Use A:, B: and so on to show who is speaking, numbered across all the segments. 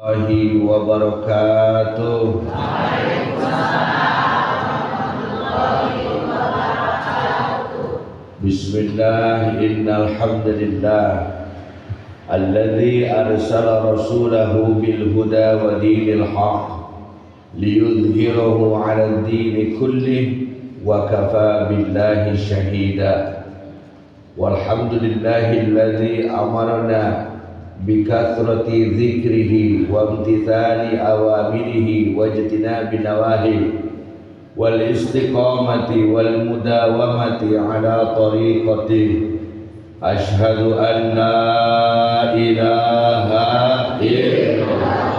A: Warahmatullahi wabarakatuh. Bismillah, innal hamdalillah alladzi arsala rasulahu bil huda wa dinil haqq liyudhhirahu 'alad dini kullih wa kafa billahi shahida. Walhamdulillahilladzi amarna bikathrati dzikrihi wa imtithali awamirihi wa ijtinabi nawahihi wal istiqamati wal mudawamati ala tariqatihi. Asyhadu an la ilaha illallah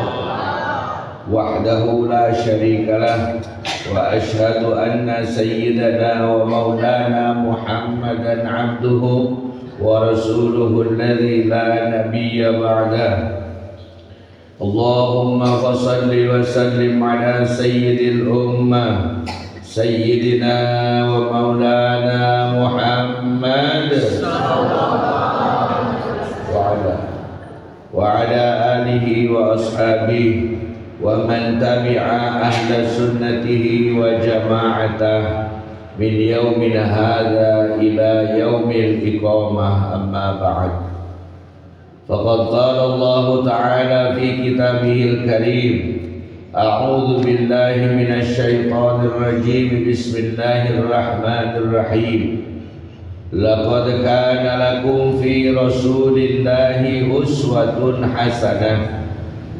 A: wahdahu la syarika lah wa asyhadu anna sayyidana wa maulana Muhammadan abduhu wa rasuluhu alladzi la nabiyya ba'dah. Allahumma fassalli wa sallim ala sayyidil ummah sayyidina wa maulana Muhammad wa ala alihi wa ashabihi wa man tabi'a ahla sunnatihi wa jama'atah min yaumina hadza ila yaumil iqamah. Amma ba'd. Faqad qala Allah ta'ala fi kitabihil karim, a'udzu billahi minasy syaithanir rajim, bismillahirrahmanirrahim. Laqad kana lakum fi rasulillahi uswatun hasanah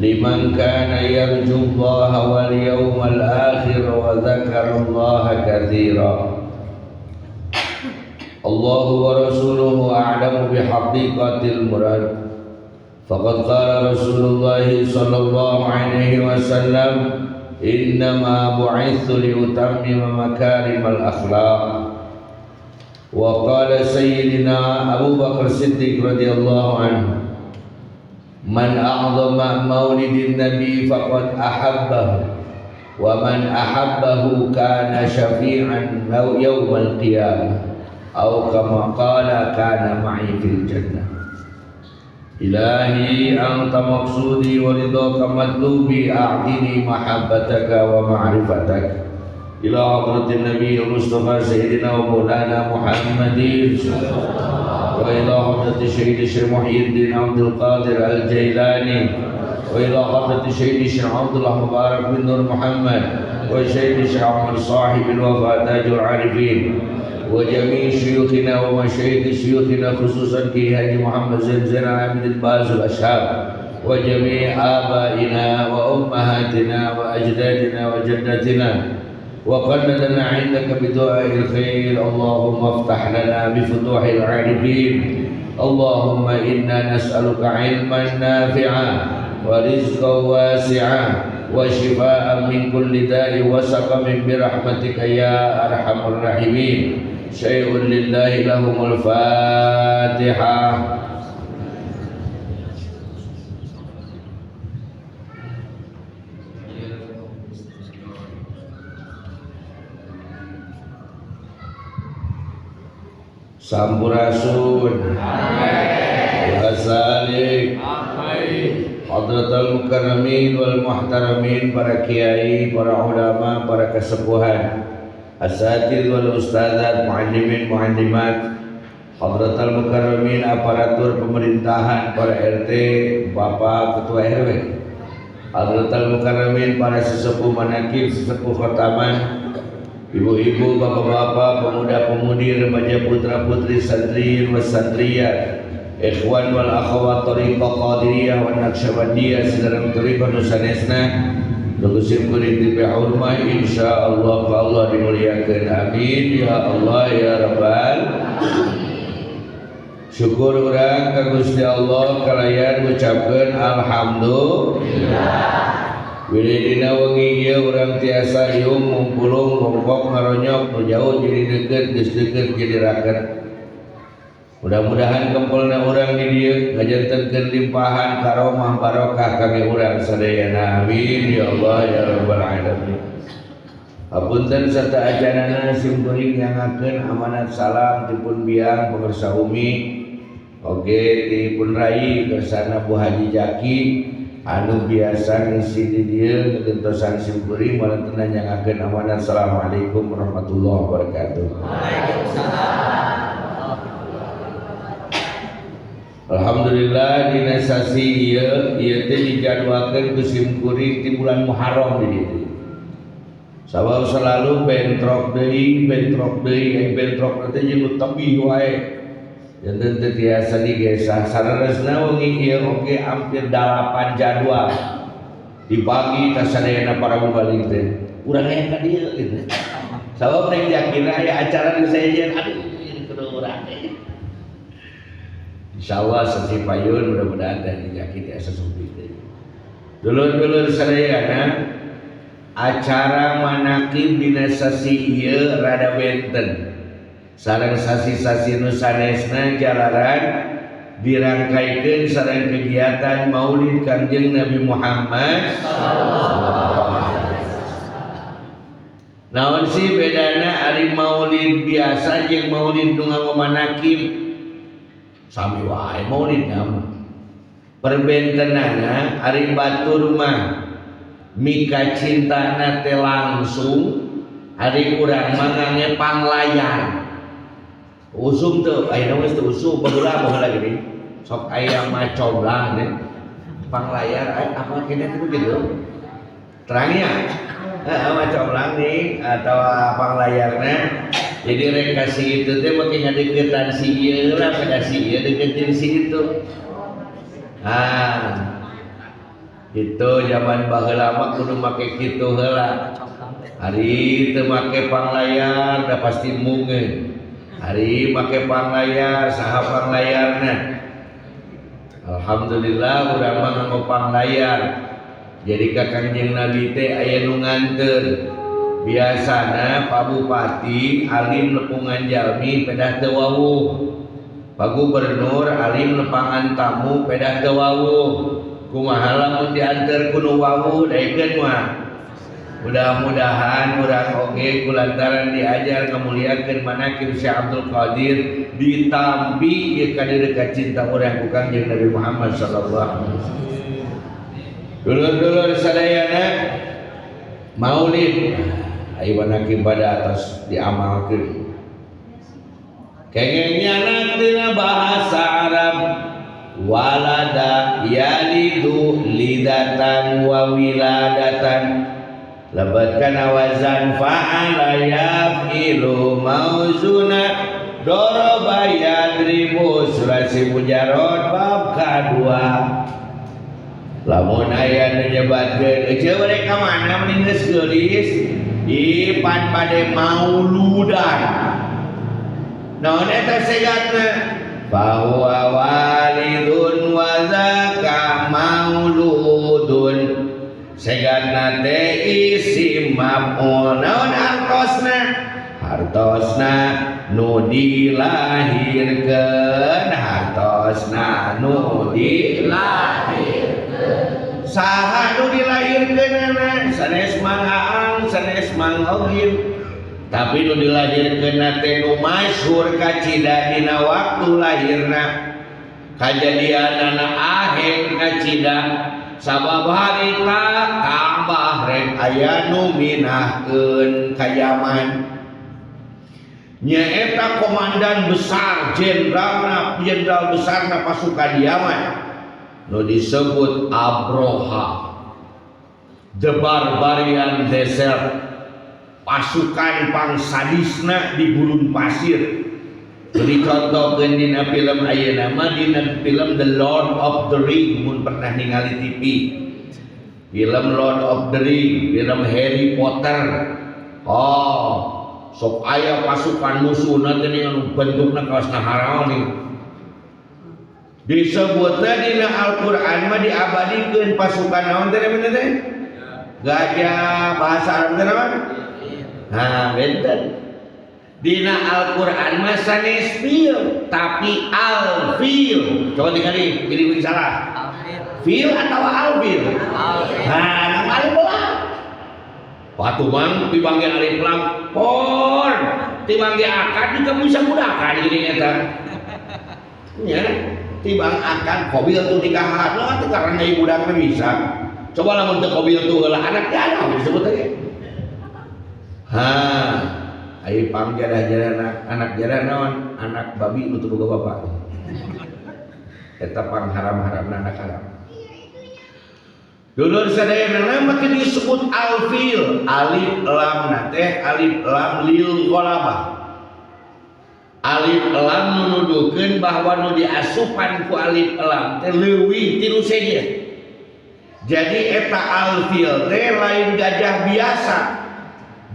A: liman kana yarjullaha wal yawmal akhir wa dzakarallaha katsira. Allahu wa rasuluhu a'lamu bihaqiqatil murad. Faqad qala Rasulullah sallallahu alaihi wasallam, innama bu'ithu liutammima makarimal akhlaq. Wa qala sayyidina Abu Bakar Siddiq radhiyallahu anhu, man a'zama maulidin nabi faqad ahabbahu wa man ahabbahu kana syafi'an yawmal qiyamah aw kama qala kana ma'i fil jannah. Ilahi anta maqsudi wa ridhaka matlubi, a'tini mahabbataka wa ma'rifatak. Ila hadratin nabi al-mustafa sayyidina wa maulana Muhammadin wa ila hadrati sayyidi Syekh Muhyiddin Abdul Qadir Al-Jailani wa ila hadrati sayyidi Syekh Abdullah Mubarak bin Nur Muhammad wa sayyidi Syekh Ahmad Sahib al-Wafa Tajul Arifin wa jami' syuyukhina wa masyayikh syuyukhina, khususan Ki Haji Muhammad Zain Zain Al-Abidin Bazul Ashab wa jami' abaina wa ummahatina wa ajdadina wa jaddatina wa qalladana 'indaka bi du'ail khair. Allahumma aftah lana bi futuhil 'arifin. Allahumma inna nas'aluka 'ilman nafi'a wa rizqan wasi'a wa shifaa'an min kulli da'i wa saqamin bi rahmatika ya arhamar rahimin. Syai'un lillahi lahumul Fatihah. Sampurasun. Wasalik Hadratal Mukarramin wal Muhtaramin, para kiai, para ulama, para kesepuhan, asatidz wal ustadzat, muallimin, muallimat, Hadratal Mukarramin, aparatur pemerintahan, para RT, Bapak Ketua RW, Hadratal Mukarramin, para sesepuh manakib, sesepuh khotaman, ibu-ibu, bapak-bapak, pemuda-pemudi, remaja putra-putri, santri wa santriyat, ikhwan wal akhwat tariqah qadiriyah wa naqsyabandiyah, sedalam tariqah nusanesna, lugusim kuring di hurmah, insyaallah Allah dimuliakan. Amin ya Allah ya Rabbal. Syukur urang ka Gusti Allah kalayan ngucapkeun alhamdulillah. Wilidina wengi ieu urang tiasa iung ngumpulung bongkok ngaronyok nu jauh jadi deukeut, geus deukeut jadi raket. Mudah-mudahan kempelna urang di dieu ngajantenkeun limpahan karomah barokah kami urang sadayana. Amin ya Allah ya Rabbal alamin. Hapunten serta ajanana sim kuring nyangakeun amanat salam dipun biang pemirsa umi oge dipun rai kersana Bu Haji Jaki Anu biasa ngisi di dieu ngegentosan simkuring marantenan nyangakeun amanat. Assalamualaikum warahmatullahi wabarakatuh.
B: Waalaikumsalam.
A: Alhamdulillah dina sasi ieu ieu teh dijadwalkeun ku simkuring ti bulan Muharram di dieu. Sabab selalu bentrok deui, ai bentrok teh jeung nu tebih wae. Janten teu tiasa digesah. Saleresna wengi ieu oge hampir 8 jadwal. Dibagi ka sadayana para mubalig teh. Urang aya ka dieu gitu. Sabab rek yakin aya acara di sejen, aduh ini kudu urang teh. Insyaallah sesi payun mudah-mudahan teh dijaki tiasa sumpih teh. Dulur-dulur sadayana, acara manakib dina sasi ieu rada benten. Sareng sasi-sasi nu sanesna jalaran dirangkaikeun sareng kegiatan Maulid Kangjeng Nabi Muhammad. Naon sih bedana ari maulid biasa jeung maulid nu nganggo manakib? Sami wae maulid mah. Perbentenana ari batur mah mika cintana teh langsung, ari urang mah ngange panglayar. Usum teu, ayeuna geus teu usum, baheula baheula gini. Sok aya macoblang teh. Panglayar apa kene teh begitu? Terangnya. Heeh, macoblang nih atau panglayarna. Jadi rek ka si itu teh make ngadeukeutan si ieu lah, pada si ieu deketin si itu. Ah. Itu zaman baheula mah kudu make kitu heula. Ari teu make panglayar da pasti mungeun. Ari make panglayar saha panglayarna? Alhamdulillah urang mah nganggo panglayar. Jadi ka Kangjeng Nabi teh aya nu nganteur. Biasana Pak Bupati alim lepungan jalmi pedah teu wawuh. Pak Gubernur alim lepangan tamu pedah teu wawuh. Kumaha lamun dianteur ku nu wawuh daekeun mah. Mudah-mudahan urang oge kulantaran diajar ngamuliakeun manakib Syekh Abdul Qadir ditampi ieu ka cinta urang ku Kangjeng Nabi Muhammad sallallahu alaihi wasallam. Dulur-dulur sadayana maulid ayo manakib pada atas diamalkeun. Kengengnya tina bahasa Arab walada yalidu lidatan wa wiladatan lebatkan wazan fa'ala yaf'ilu mauzuna doroba yadribu sulasi mujarod bab kadua. Lamun aya nu nyebatkeun eceu bade ka mana mending geus geulis ipan bade mauludan. Naon eta segatna? Fahuwa walidun wa zaka mauludun. Segatna teh isim maf'ul. Naon hartosna? Hartosna nu dilahirkeun, hartosna nu dilahirkeun. Saha nu dilahirkeunana? Sanes Mang Aang, sanes Mang Ogin. Tapi nu dilahirkeunna teh nu masyhur kacida dina waktu lahirna. Kajadianana aheng kacida sabab harita Ka'bah rek aya nu minahkeun ka Yaman. Nyaeta komandan besar jenderalna, jenderal besarna pasukan Yaman nu disebut Abroha, the barbarian desert, pasukan pangsadisna di gurun pasir. Jadi contohkeun dina film ayeuna mah dina film The Lord of the Ring, mun pernah ningali TV. Film Lord of the Ring, film Harry Potter. Oh, sok aya pasukan musuhna teh anu bentukna kawas naharaon nih. Disebutna dina Al-Qur'an mah diabadikeun pasukan naon teh namanya teh? Gajah, bahasa Arab teh naon? Nah, benten. Dina Al-Qur'an mah sanes fil, tapi al-fil. Coba tinggali, jadi salah. Fil atau alfil?
B: Alfil.
A: Nah, nama alif lam. Patu mang dipanggil alif lam, por. Dipanggil akad juga bisa mudakan gini eta. Nya. Tibang akan qabil tu nikahan lah teh karena ibu budak mah bisa. Coba lamun teu qabil tu heula anak jadah disebut teh. Ha, ai pang jadah-jadah anak, anak jadah naon? Anak babi nu teu boga bapak. Eta pang haram-haramna anak haram. Dulur sadayana make disebut alfil, alif lam na teh alif lam lil ghalabah. Alif lam nuduhkeun bahwa nu diasupan ku alif lam teh leuwih ti nu sejen. Jadi eta alfil teh lain gajah biasa.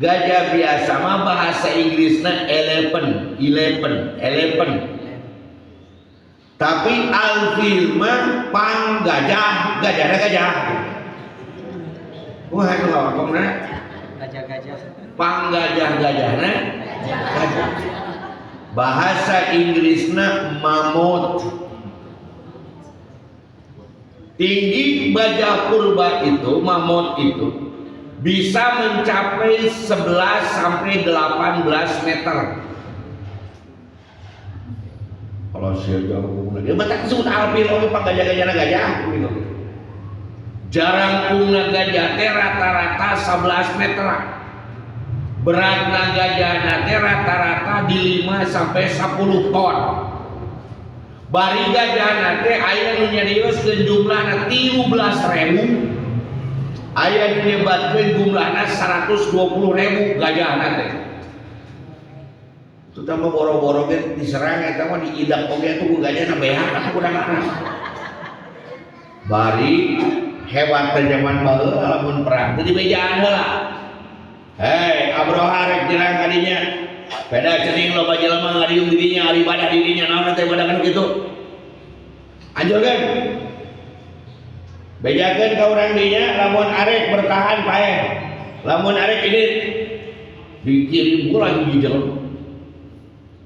A: Gajah biasa mah bahasa Inggrisna elephant, elephant, elephant. Tapi alfil mah pang gajah, gajahna gajah. Wah, itu ngawakongna.
B: Gajah-gajah.
A: Pang gajah-gajahna gajah. Bahasa Inggrisna mamut. Tinggi gajah purba itu, mamut itu bisa mencapai 11 sampai 18 meter. Kalau saya jauh lagi, batak disebut alfil oge pang gajah-gajahna gajah. Jarangkungna gajah teh rata-rata 11 meter. Beratna gajahna teh rata-rata di 5 sampai 10 ton. Bari gajahna teh aya nu nyarioskeun jumlahna 13.000. Aya nu nyebatkeun jumlahna 120.000 gajahna teh. Terutama boro-boro ge diserang eta mah diidak oge atuh ku gajahna beak atuh kudu mana. Bari hebat teh zaman baheula lamun perang teh dibejaan heula. Hei, Abroha rek nyerang ka dinya. Beda cening loba jelema ngariung di dinya, ari ibadah di dinya naon teh ibadah kan kitu. Anjurkeun. Bejakeun ka urang dinya lamun arek bertahan paeh. Lamun arek ini dikirim pula hiji jelema.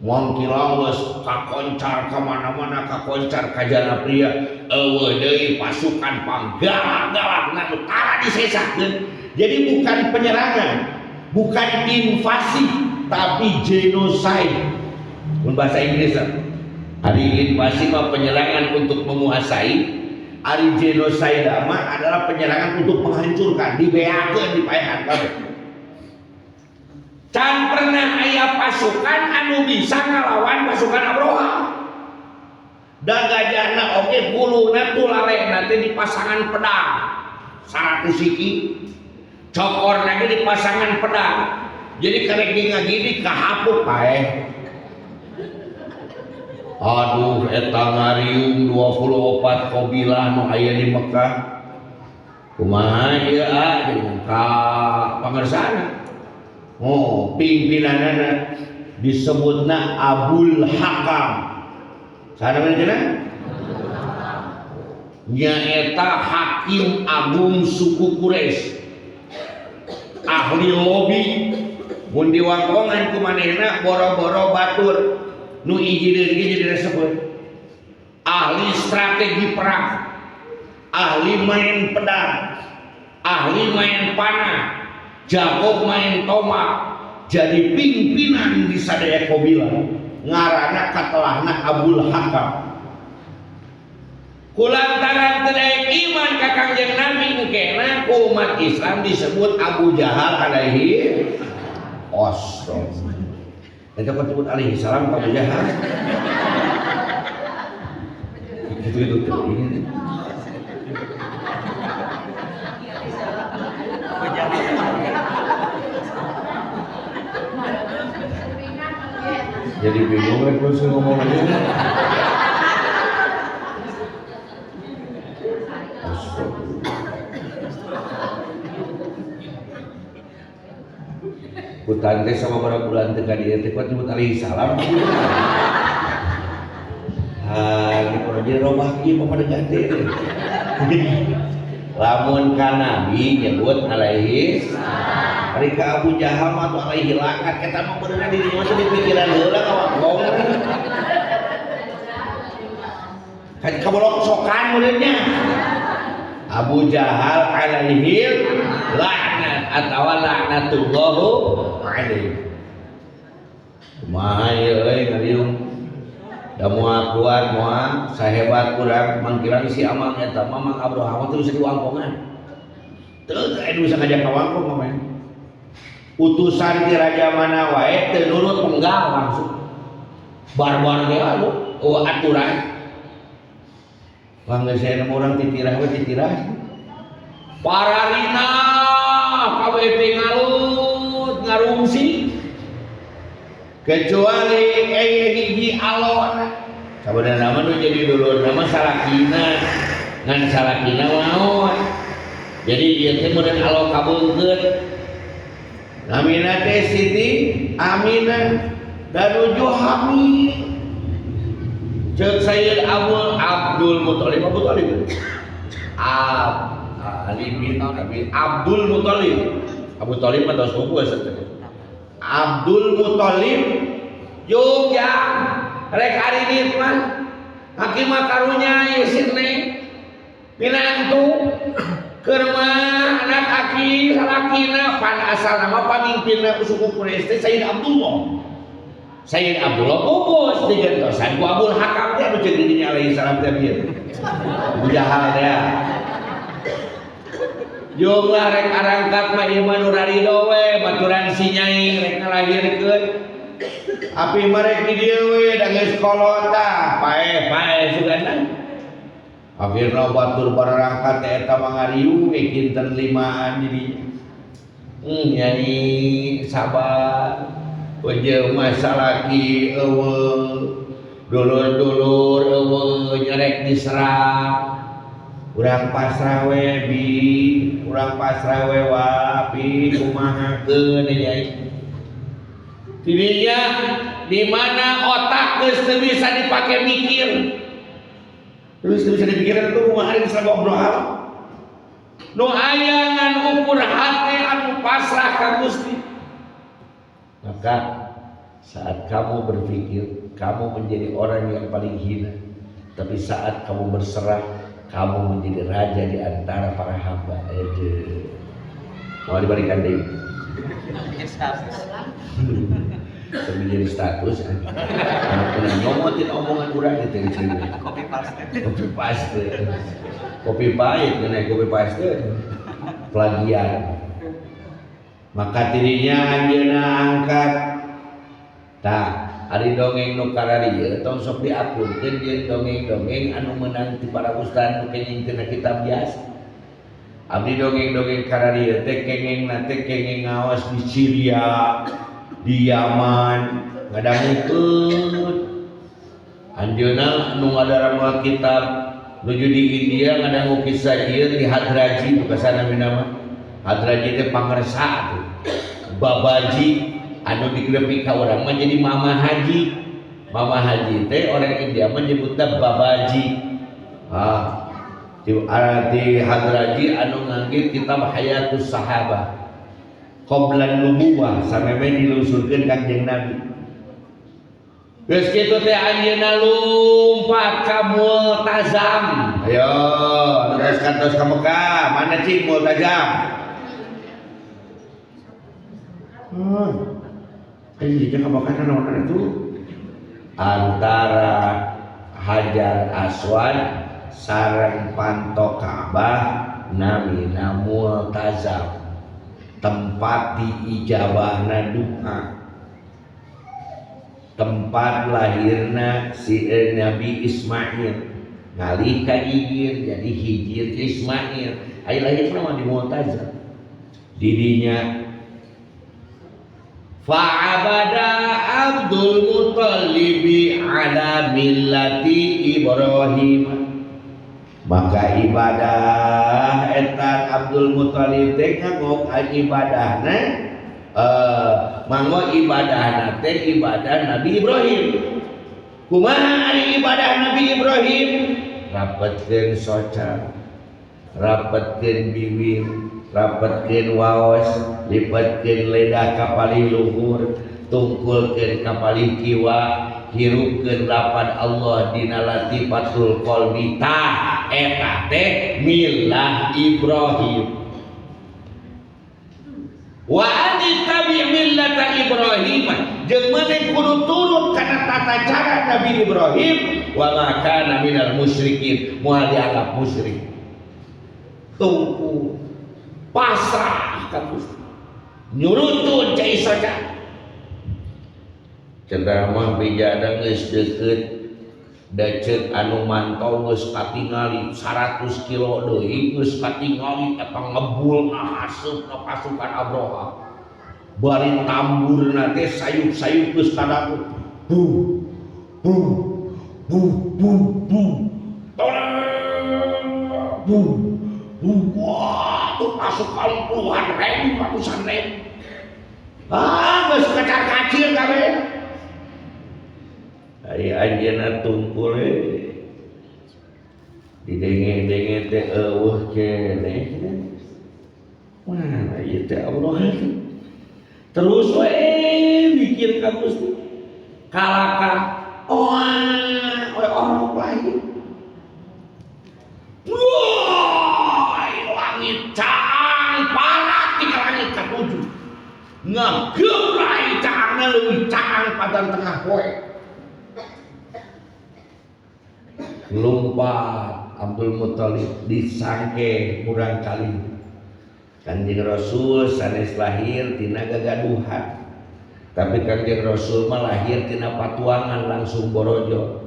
A: Wong kilau geus kakoncar ka mana-mana, kakoncar ka jana pria, eueuh deui pasukan panggalak-galakna nu tara disesakeun. Jadi bukan penyerangan, bukan invasi, tapi genocide. Mun bahasa Inggris ari invasi mah penyerangan untuk menguasai, ari genocide mah adalah penyerangan untuk menghancurkan, dibeakeun, dipaehan kabeh. Can pernah aya pasukan anu bisa ngalawan pasukan Abroha. Da gajahna oge huluna tulalehna teh di pasangan pedang 100 siki. Cokorna ge di pasangan pedang. Jadi karek ngagini kahapuk paeh. Aduh eta ngariung 24 qabilah nu aya di Mekah. Kumaha ieu ah jeung ka pangersana. Oh, pimpinanana disebutna Abul Hakam. Saha namanya cenah? Nyaeta hakim agung suku Quraisy. Ahli lobi mun diwangkongan ku manehna boro-boro batur nu hiji deui ge jadi disebut. Ahli strategi perang, ahli main pedang, ahli main panah, jago main tomak, jadi pimpinan di sadaya qabilah. Ngaranna katelahna Abul Hakam. Kulantaran teu daek iman ka Kangjeng Nabi engkena ku umat Islam disebut Abu Jahal alaihi wassalam. Eta kok disebut alaihi salam Abu Jahal. Gitu-gitu tuh ini. Jadi bingung rek terus ngomong aja. Kutan teh sama bara bulan teh ka dieu teh kuat nyebut alaihi salam. Ha, ini kurang jadi robah kieu pamadegan teh. Lamun ka Nabi nyebut alaihi salam. Ari ka Abu Jahal mah atuh alaihi laknat eta mah beureunan di dieu mah di pikiran heula kawangkong. Kan kabolok sokan muridnya. Abu Jahal alaihi laknat atawa laknatullahu alaihi. Kumaha ieu euy ngariung. Da moal kuat moal sahebat urang mangkiran si Amang eta Mamang Abraham teh bisa diwangkongan. Teu teu bisa ngajak kawangkong mah. Utusan ti raja mana wae teu nurut penggal langsung. Barbar ge anu oh aturan. Wah geus aya urang titirah we titirah. Pararina kabeh teh ngalut ngarungsi. Kecuali aya hiji alona. Sabenerna mah nu jadi dulur mah salakina. Ngan salakina maot. Jadi ieu teh meureun alo kabeungkeut. Namina teh Siti Aminah dan nuju hamil. Ceuk Sayyid Abdul Muthalib Abu Thalib. Ali bin Abi Abdul Muthalib. Abu Thalib mah tos buku asa. Abdul Muthalib Jogja rek aridit mah hakim mah karunya ieu si Neng minantu keur mah anak aki salakina pan asal nama pamimpinna suku Quraisy teh Sayyid Abdullah. Sayyid Abdullah pupus digentosan ku Abul Hakam teh anu ceuk dirinya alaihi salam teh bieu. Abu Jahal teh. Jeung lah rek arangkat mah ieu mah nu rarido we baturan si nyai rek ngalahirkeun. Api mah rek di dieu we da geus kolot tah paeh-paeh sugana. Akhirna batur barangkat teh eta mah ngariung we kinten limaan di dinya. Nyai sabar. Ujeu mah salaki eueuh dulur-dulur eueuh nyerek diserang. Urang pasrah we bi, urang pasrah we wa bi kumahakeun nyai. Tidinya di mana otak geus teu bisa dipake mikir. Terus teu bisa dipikiran tuh kumaha ari geus ngobrol. Nu aya ngan ukur hate anu pasrah ka Gusti. Maka saat kamu berpikir kamu menjadi orang yang paling hina, tapi saat kamu berserah kamu menjadi raja di antara para hamba. Aduh. Mau dibalikan deh.
B: Bikin status.
A: Menjadi status. Kena nyomotin omongan urang gitu.
B: Copy paste.
A: Copy paste. Kopi pahit kena kopi paste. Plagiat. Maka tirinya anjeunna angkat. Tah, ari dongeng nu kararieu tong sok diapunkeun jeung dongeng-dongeng anu meunang ti para ustad nu kenging tina kitab biasa. Abdi dongeng-dongeng kararieu teh kenging na teh kenging ngaos di Syria, di Yaman, ngadangukeun. Anjeunna nu ngadarama kitab nuju di India ngadangu kisah ieu di Hadraji nu kasana mah. Hadraji teh pangersa tuh. Babaji anu digrepi ka urang mah jadi mama haji. Mama haji teh orang India mah nyebutna babaji. Ah, di Hadraji anu ngangge kitab Hayatus Sahabah. Qoblan nubuwah sameme dilusurkeun Kangjeng Nabi. Geus kitu teh anjeunna lumpat ka Multazam. Ayo, terus kantos ka Mekah, mana cik Multazam? Ayo ka Mekah naon itu? Antara Hajar Aswad sareng panto Ka'bah namina Multazam, tempat diijabahna doa, tempat lahirna si Nabi Ismail ngalih ka Hijir jadi Hijir Ismail. Aya lahirna mah di Multazam. Didinya fa'abada Abdul Muttalibi ala millati Ibrahim. Maka ibadah eta Abdul Muttalib teh nganggo ibadahna manggo ibadahna teh ibadah Nabi Ibrahim. Kumaha ari ibadah Nabi Ibrahim? Rapetkeun soca, rapetkeun bibir, rapetkeun waos, lipetkeun ledah ka palih luhur, tungkulkeun ka palih kiwa, hirupkeun lapan Allah dina latifatul qalbi. Tah eta teh milah Ibrahim. Wa anittabi millata Ibrahim Jeung maneh kudu turut kana tata cara Nabi Ibrahim. Wa ma kana minal musyrikin, moal dianggap musyrik. Tungku pasrah ka Gusti. Nyurutun cai saja. Cenderama bijada geus deukeut da ceuk anu mantau geus katingali 100 kilo deui geus katingali eta ngebul ngahaseupna pasukan Abraha. Bari tamburna teh sayup-sayup geus kadaku. Bu bu bu bu bu. Tolong bu bu. Wah, tuh pasukan puluhan ribu, ratusan ribu. Ah, geus kacar-kacir kabeh. Ari anjeunna tungkul didenge-denge teh eueuh keneh. Mana ieu teh Allah. Terus we mikir ka Gusti. Kalaka oah we orok lain. Wah, langit caang parat di langit katujuh. Ngagebrai caangna leuwih caang padan tengah poe. Lompat Abdul Muthalib disangke murang kali. Kanjeng Rasul sanes lahir tina gagaduhan. Tapi Kanjeng Rasul mah lahir tina patuangan langsung borojo.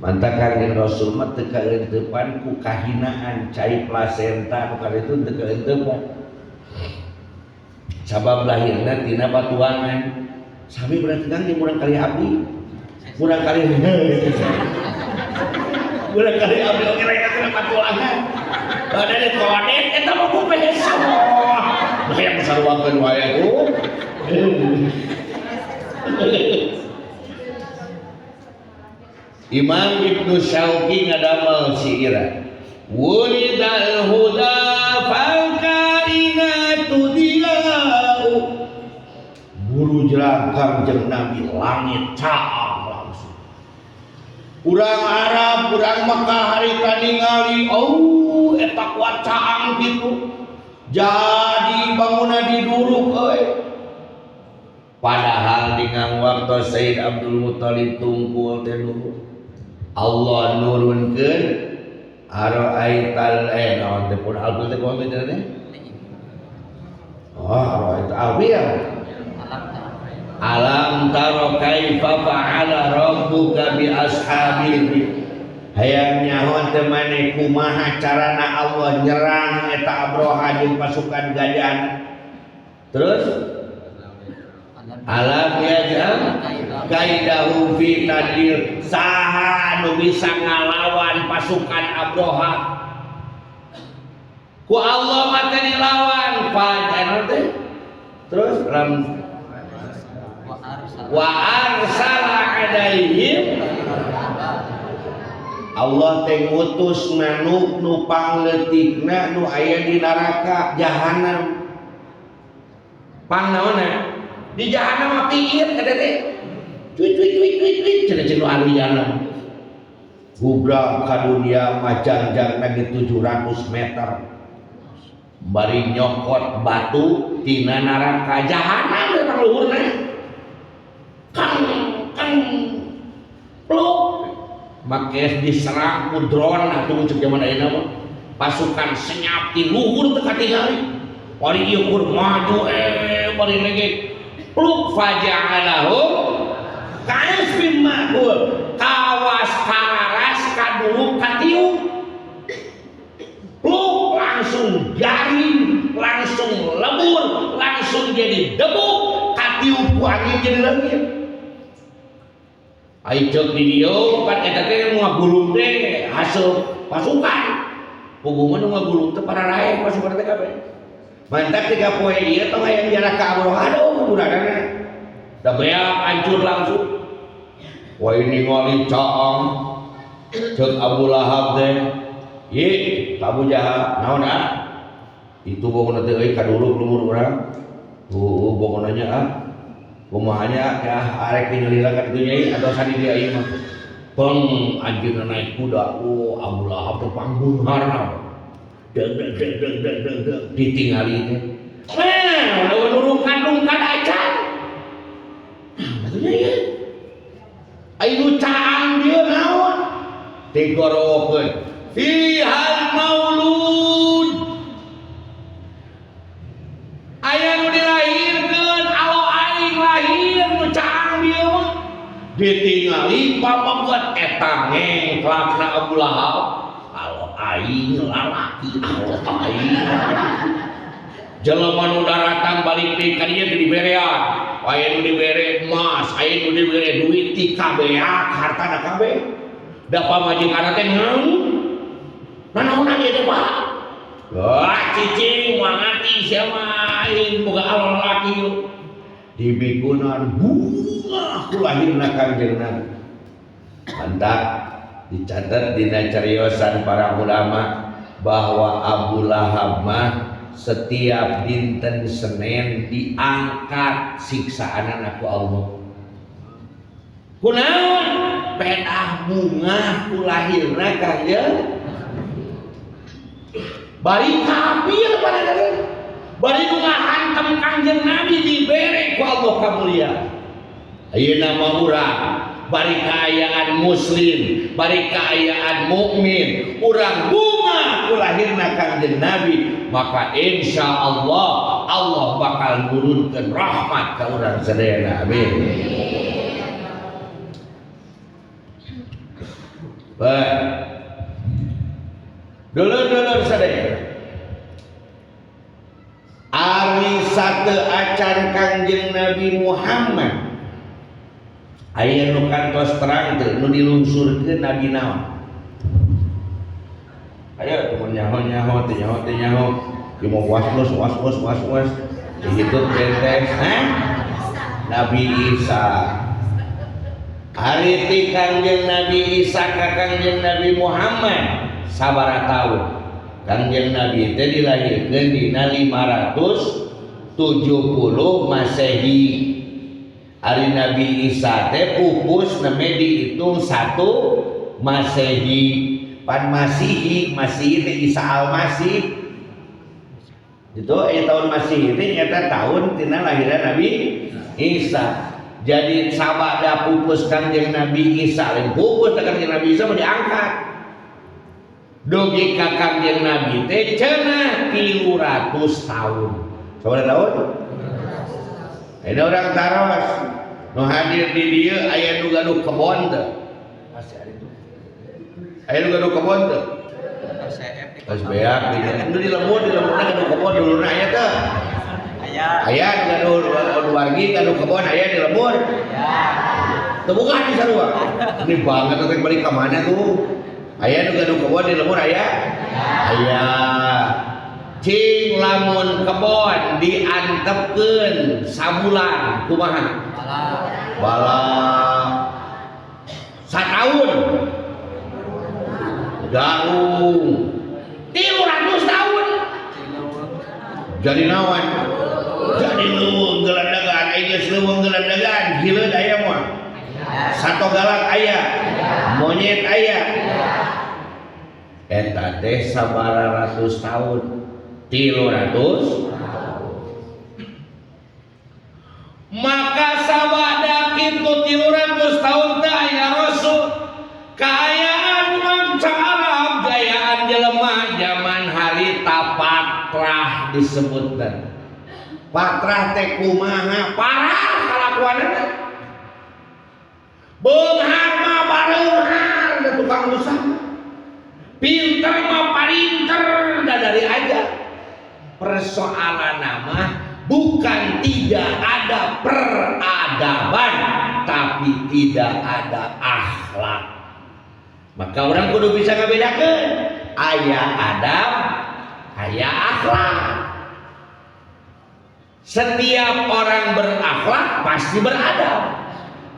A: Mantap Kanjeng Rasul mah teu kaeuteupan ku kahinaan cai plasenta nu kaditu teu kaeuteupan. Sabab lahirna tina patuangan. Sami berarti Kanjeng murang kali abdi. Murang kali murang kali abdi oge lahirna tina patuangan. Ada di kodet eta mah ku beso. Hayang saruakeun wae ku. Imam Ibnu Syauqi ngadamel syiira. Wulidal huda fal kainatu diyau. Buru jerang Kangjeng Nabi langit caang langsung. Urang Arab, urang Mekah harita ningali, oh eta kuat caang kitu. Jadi bangunan diduruk euy. Padahal dengan waktu Sayyid Abdul Muthalib tungkul teh dulu. Allah nurunkeun ara'aital naon teh pun albil teh kumaha teh teh? Oh, ara'aital albil. Alam tara kaifa fa'ala rabbuka bi ashabil fil. Hayang nyaho teh maneh kumaha carana Allah nyerang eta Abraha jeung pasukan gajahna. Terus alam yaj'al kaidahu fi tadlil. Saha nu bisa ngalawan pasukan Abraha? Ku Allah mah teh dilawan fajar teh. Terus lam wa arsala alaihim. Allah teh ngutus manuk nu pangleutikna nu aya di neraka jahanam. Pang naonna? Di jahanam mah piir eta teh. Cuit cuit cuit cuit cuit cenah cenah anu jahanam. Gubrak ka dunia mah jangjangna ge 700 meter. Bari nyokot batu tina neraka jahanam teh pangluhurna. Kang kang pluk. Make diserang ku drone atuh cek zaman ayeuna mah. Pasukan senyap ti luhur teu katingali. Bari ieu kur maju bari lege pluk faja'alahum ka'asfin ma'kul. Kawas kararas kaduluk katiung. Pluk langsung garing, langsung lebur, langsung jadi debu, katiup ku angin jadi leungit. Ai ceuk di dieu pan eta teh nu ngagulung teh hasil pasukan. Puguh mah nu ngagulung teh para rae pasukan teh kabeh. Mantap tiga poe ieu tong hayang jarak ka Abraha aduh budanana. Da beak hancur langsung. Wah ini ningali caang ceuk Abu Lahab teh. Ye, ka Abu Jahal naon ah? Itu bangunna teh euy kaduluk lumur urang. Tuh bangunannya ah. Kumahanya ya arek ningali ka ditu nyai atau sani dia ieu mah. Peng anjeunna naik kuda. Oh, Abu Lahab teh pangbeungharna. Deg deg deg deg deg deg deg ditingali teh. Nah, udah nurungkan-rungkan acan. Nah, atuh nya. Ayo caang dia naon? Digorowokeun. Fihal maulud. Aya nu dilahirkeun, alo aing lahir nu caang dieu mah. Ditingali pameget eta ngengklakna Abu Lahab. Alo aing lalaki, alo aing. Jelema nu daratang balik deui ka dieu teh diberean. Aya nu dibere emas, aya nu dibere duit, tikabeak hartana kabeh. Da pamajikanna teh ngamuk. Nanaonan ieu teh, Pak? Wah, cicing moal ngarti sia mah aing boga alo lalaki yeuh. Dibikunan bunga ku lahirna Kangjeng Nabi. Mantap dicatat dina cariosan para ulama bahwa Abu Lahab mah setiap dinten Senin diangkat siksaan ku Allah. Kunaon? Pedah bunga ku lahirna Kangjeng. Bari kafir pada dari. Bari nu ngahantem Kangjeng Nabi dibere ku Allah kamuliaan. Ayeuna mah urang bari kaayaan muslim, bari kaayaan mukmin, urang bunga ku lahirna Kangjeng Nabi, maka insya Allah Allah bakal nurunkeun rahmat ka urang sadayana. Amin. Baik. Dulur-dulur sadaya. Ari sate acan Kangjeng Nabi Muhammad aya nu kantos terang teu nu dilungsurkeun Nabi naon? Ayo teu nyaho-nyaho teu nyaho teu nyaho. Ieu mah was-was was-was was-was. Hitut bentes, hah? Nabi Isa. Ari ti Kangjeng Nabi Isa ka Kangjeng Nabi Muhammad sabaraha taun? Kangjeng Nabi teh dilahirkeun dina 570 Masehi. Ari Nabi Isa teh pupus nembe dihitung 1 Masehi. Pan Masihi, Masihi teh Isa Al-Masih. Itu tahun Masihi teh nyata tahun tina lahirna Nabi Isa. Jadi sabada pupus Kangjeng Nabi Isa, lain pupus teh Kangjeng Nabi Isa mah diangkat. Dugi ka Kangjeng Nabi teh cenah 300 tahun. Sabaraha tahun? Ini orang taros nu hadir di dieu aya nu gaduh kebon teu? Masih ada itu. Aya nu gaduh kebon teu? Geus beak di dieu. Nu di lembur, di lemburna gaduh kebon dulurna aya teu?
B: Aya.
A: Aya nu gaduh wargi gaduh kebon aya di lembur?
B: Aya.
A: Teu buka di sarua. Ini banget teh balik ka mana tuh? Aya nu gaduh kebon di lembur aya? Aya. Cing lamun kebon diantepkeun sabulan kumaha?
B: Bala.
A: Bala. Sataun. Garung. 300 tahun. Jadi naon? Jadi leuweung gelendegan, aya geus leuweung gelendegan, hileud aya moal. Sato galak aya. Monyet aya. Eta teh sabaraha ratus tahun? 300. Maka sabada kitu 300 tahun teh aya rasul. Kaayaan manca Arab, gayaan jelema zaman harita patrah disebutkan. Patrah teh kumaha? Parah kalakuanana. Beunghar mah bareunghar da tukang usaha. Pinter mah parinter da dari aja. Persoalan nama bukan tidak ada peradaban, tapi tidak ada akhlak. Maka orang kudu bisa ngabedakeun aya adab, aya akhlak. Setiap orang berakhlak pasti beradab.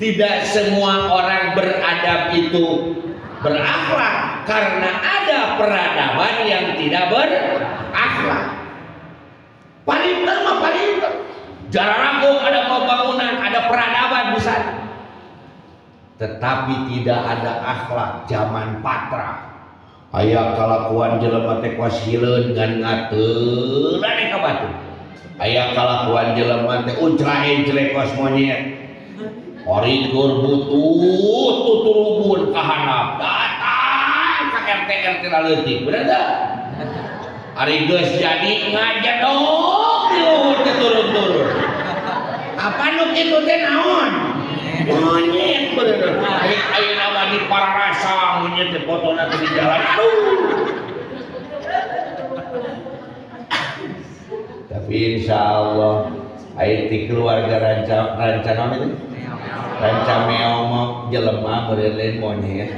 A: Tidak semua orang beradab itu berakhlak, karena ada peradaban yang tidak berakhlak. Palinter mah palinter. Jarang ada pembangunan, ada peradaban di sana. Tetapi tidak ada akhlak zaman patra. Aya kalakuan jelema teh kos hileun ngan ngatelan ka batu. Aya kalakuan jelema teh ucrae jelek kos monyet. Origur butuh tuturubun ka handap datang ka RT RT leutik, bener teu? Ari geus jadi ngajedog di luhur teh turun-turun. Apa nu kitu teh naon? Monyet bener. Ari ayeuna mah di pararasa monyet teh fotona teh di jalan. Aduh. Tapi insyaallah aya ti keluarga ranca naon itu? Ranca meong mah jelema meureun lain monyet.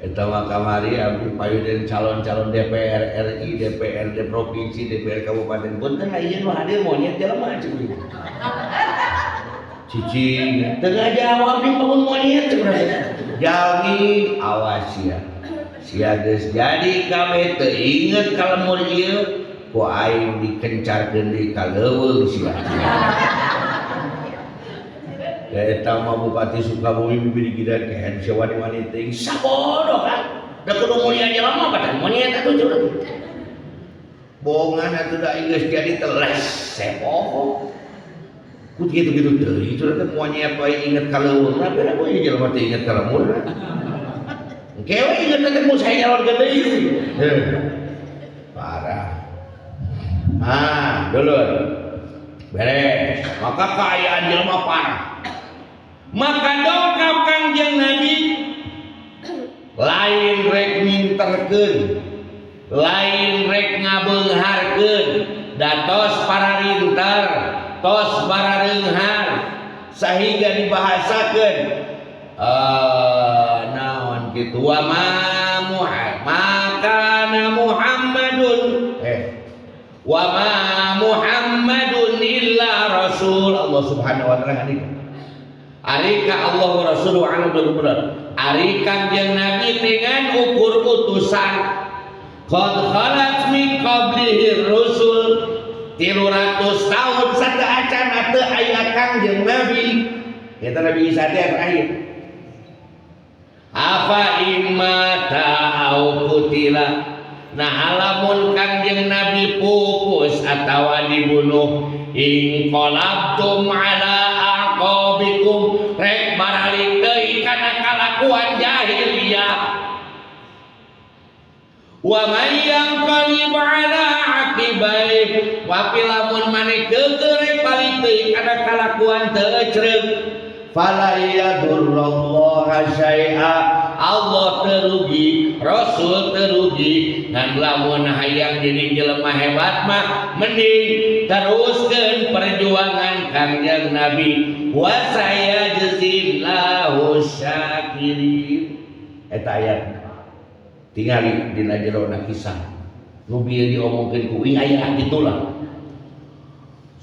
A: Eta mah kamari abdi payuden calon-calon DPR RI, DPRD provinsi, DPR kabupaten punten ieu nu hadir monyet jelema cik. Cicing teu ngajawab di bangun monyet cik. Jalmi awas sia. Sia geus jadi kabeh teu inget ka lemur ieu ku aing dikencarkeun deui ka leuweung sia. Eta mah Bupati Sukabumi bibiri gidan kehen sia wani-wani teuing sabodoh kan. Da kudu mulia jelema badan monyet atuh curang. Bohongan atuh da geus jadi teles sepoho. Ku kitu-kitu teuing curang teh monyet wae inget ka leuweung na beda we jelema teh inget ka lemur. Engke we inget teh mun saya nyalonkeun deui. Parah. Ah, dulur. Beres. Maka kaayaan jelema parah. Maka dongkap Kangjeng Nabi lain rek minterkeun, lain rek ngabeungharkeun, da tos pararinter, tos barareunghar sehingga dibahasakeun naon kitu wa ma makana Muhammadun wa ma Muhammadun illa rasul. Allah Subhanahu wa taala ngandika ari ka Allah wa rasuluhu anu bener ari Kangjeng Nabi dengan ukur utusan qad khalat min qablihi rusul 300 tahun sateuacan teu aya Kangjeng Nabi eta Nabi Isa teh terakhir afa imma ta'au kutila nah lamun Kangjeng Nabi pupus atawa dibunuh inqalabtum ala aqabikum rek baralik deui kana kalakuan jahiliyah wa may yanqalib ala aqibai wa lamun maneh keukeuh rek balik deui kana kalakuan teu ecreug fala yadurrullaha syai'a. Allah terugi, Rasul terugi. Ngan lamun hayang jadi jelema hebat mah mending teruskeun perjuangan Kangjeng Nabi wa sayajzillahu syakirin. Eta ayat tingali dina jerona kisah nu bieu diomongkeun ku aya kitulah.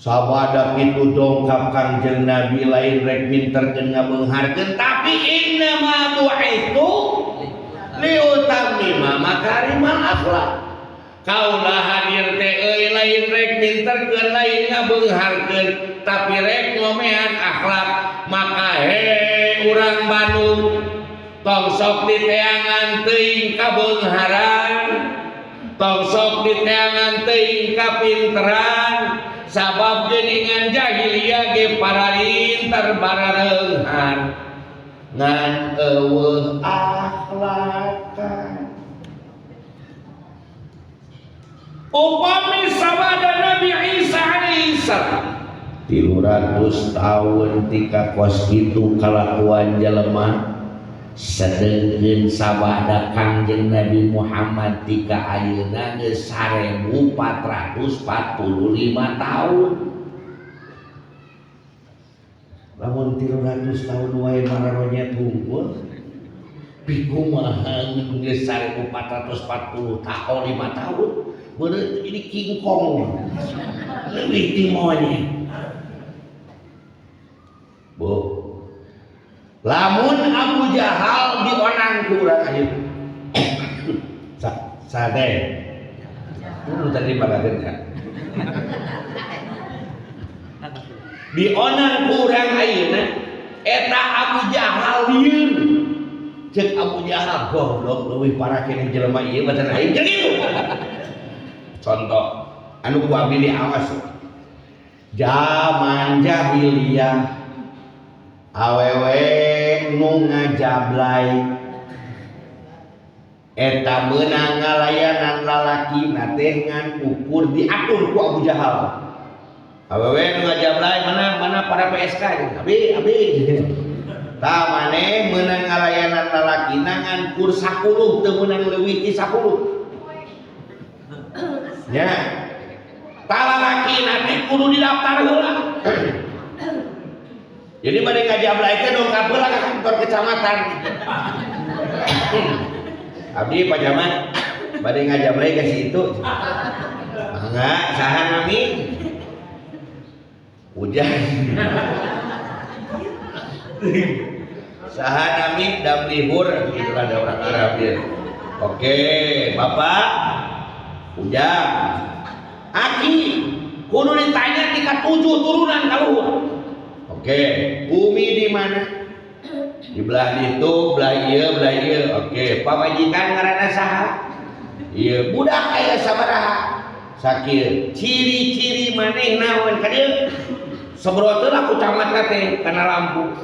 A: Sabada kitu dongkap Kangjeng Nabi lain rek minterkeun ngabeungharkeun tapi innama bu'itsu liutammima makarimal akhlak. Kaula hadir teh euy lain rek minterkeun lain ngabeungharkeun tapi rek ngomean akhlak. Maka he urang Bandung tong sok diteangan teuing kabeungharan, tong sok diteangan teuing kapinteran, sabab geuningan jahiliyah ge pararinter barareunghan ngan eueuh akhlakan. Upami sabada Nabi Isa alaihi salam 300 tahun tika kos kitu kalakuan jelema, sedengkeun sabada Kangjeng Nabi Muhammad tika ayeuna geus 1445 tahun. Lamun 300 tahun wae mararonyet hungkul, pikumaha geus 1440 tahun 5 tahun bener ini King Kong leuwih ti monyet. Bu, lamun Abu Jahal dionang ku urang ayeuna sade nu tadi bagageun ya dionang ku urang ayeuna eta Abu Jahal lieur. Cek Abu Jahal goblok leuwih parah keneh jelema ieu batan aing jeung kitu. Contoh anu ku abdi diawas Zaman jahiliyah, awewe nu ngajablay eta meunang ngalayanan lalaki teh ngan ukur diatur ku Abu Jahal. Awewe nu ngajablay mana mana para PSK, abi abi. Tah, maneh meunang ngalayanan lalaki ngan kur 10, teu meunang leuwih ti 10 nya. Tah, lalaki teh kudu didaftar heula. Jadi bade ngajablay teh dongkap heula ka kantor kecamatan. Abdi, Pak Camat, bade ngajablay ka situ. Mangga, saha nami? Ujang. Saha nami? Damlihur gitu, ada orang Arab ya. Oke, Bapak Ujang. Aki kudu ditanya tingkat tujuh turunan kaluhur. Oke, bumi di mana? Di belah itu, belah ieu, belah ieu. Oke, pamajikan ngaranna saha? Iya, budak aya sabaraha? Sakieu. Ciri-ciri maneh naon ka dieu? Sebrot lah ku camat teh kana lampu.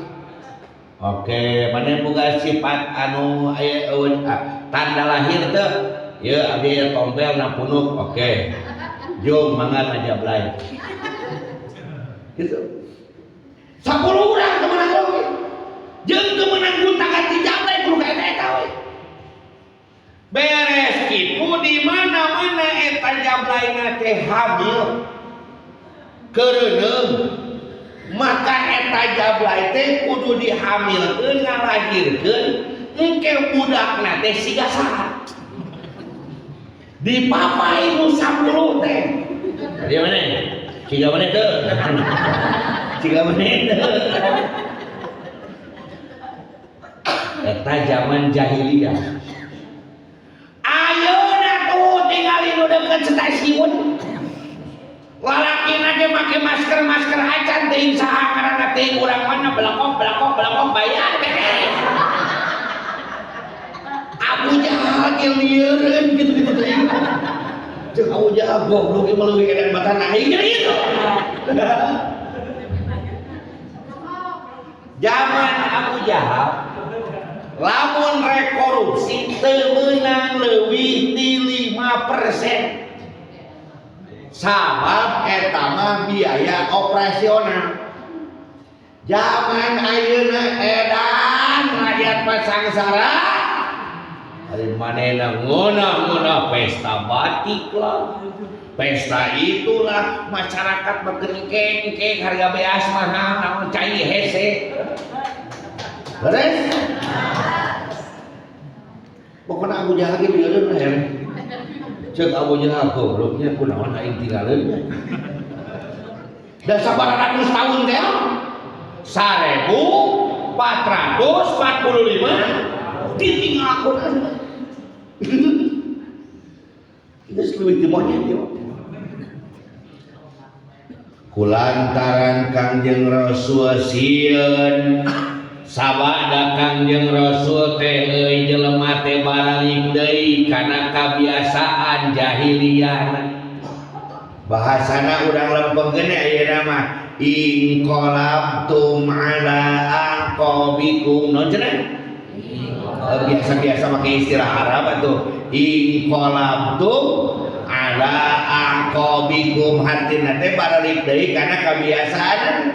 A: Oke, maneh boga sifat anu aya eueun tanda lahir teu? Ieu abdi aya tompel na punuk. Oke. Jung, mangga ngajablay. Gitu. 10 urang teu meunang leuwih. Jeung teu meunang gonta-ganti jablay, kudu ka eta-eta we. Beres kitu, di mana-mana eta jablayna teh hamil keureuneuh, maka eta jablay teh kudu dihamilkeun, ngalahirkeun, engke budakna teh siga saha dipapai nu 10 teh. Di mana? Siga mana teu? Siga mana teu? Eta zaman jahiliyah. Ayeuna tuh tingali nu deukeut stasiun. Lalaki ge make masker, masker acan, teuing saha ngaranna, teuing urang mana, belakok belakok belakok, bayar, beres. Abu Jahal ge lieureun gitu-gitu teuing. Ceuk Abu Jahal, "Goblok ieu mah, leuwih edan batan aing," gitu. Zaman Abu Jahal, lamun rek korupsi teu meunang leuwih ti 5%, sabab eta mah biaya operasional. Zaman ayeuna, edan, rakyat pasangsara. Ari manehna ngeunah-ngeunah pesta batik lah, pesta itulah, masyarakat berkengkeng, harga beas mahal, naon, cai hese. Beres? Pokoknya Abu Jahal ge lieureun lah ya. Ceuk Abu Jahal, "Gobloknya, kunaon aing tinggaleun nya." Da sabaraha ratus tahun teh? 1445 ditinggalkeun. Geus leuwih ti monyet ieu. Kulantaran Kangjeng Rasul sieun, sabada Kangjeng Rasul teh, euy, jelema teh baralik deui kana kabiasaan jahiliyah. Bahasana urang lempengkeun ayeuna mah inqalabtum ala aqabikum, naon cenah? Biasa-biasa pakai istilah Arab atuh. Inqalabtum ala aqabikum, hartina teh baralik deui kana kabiasaan.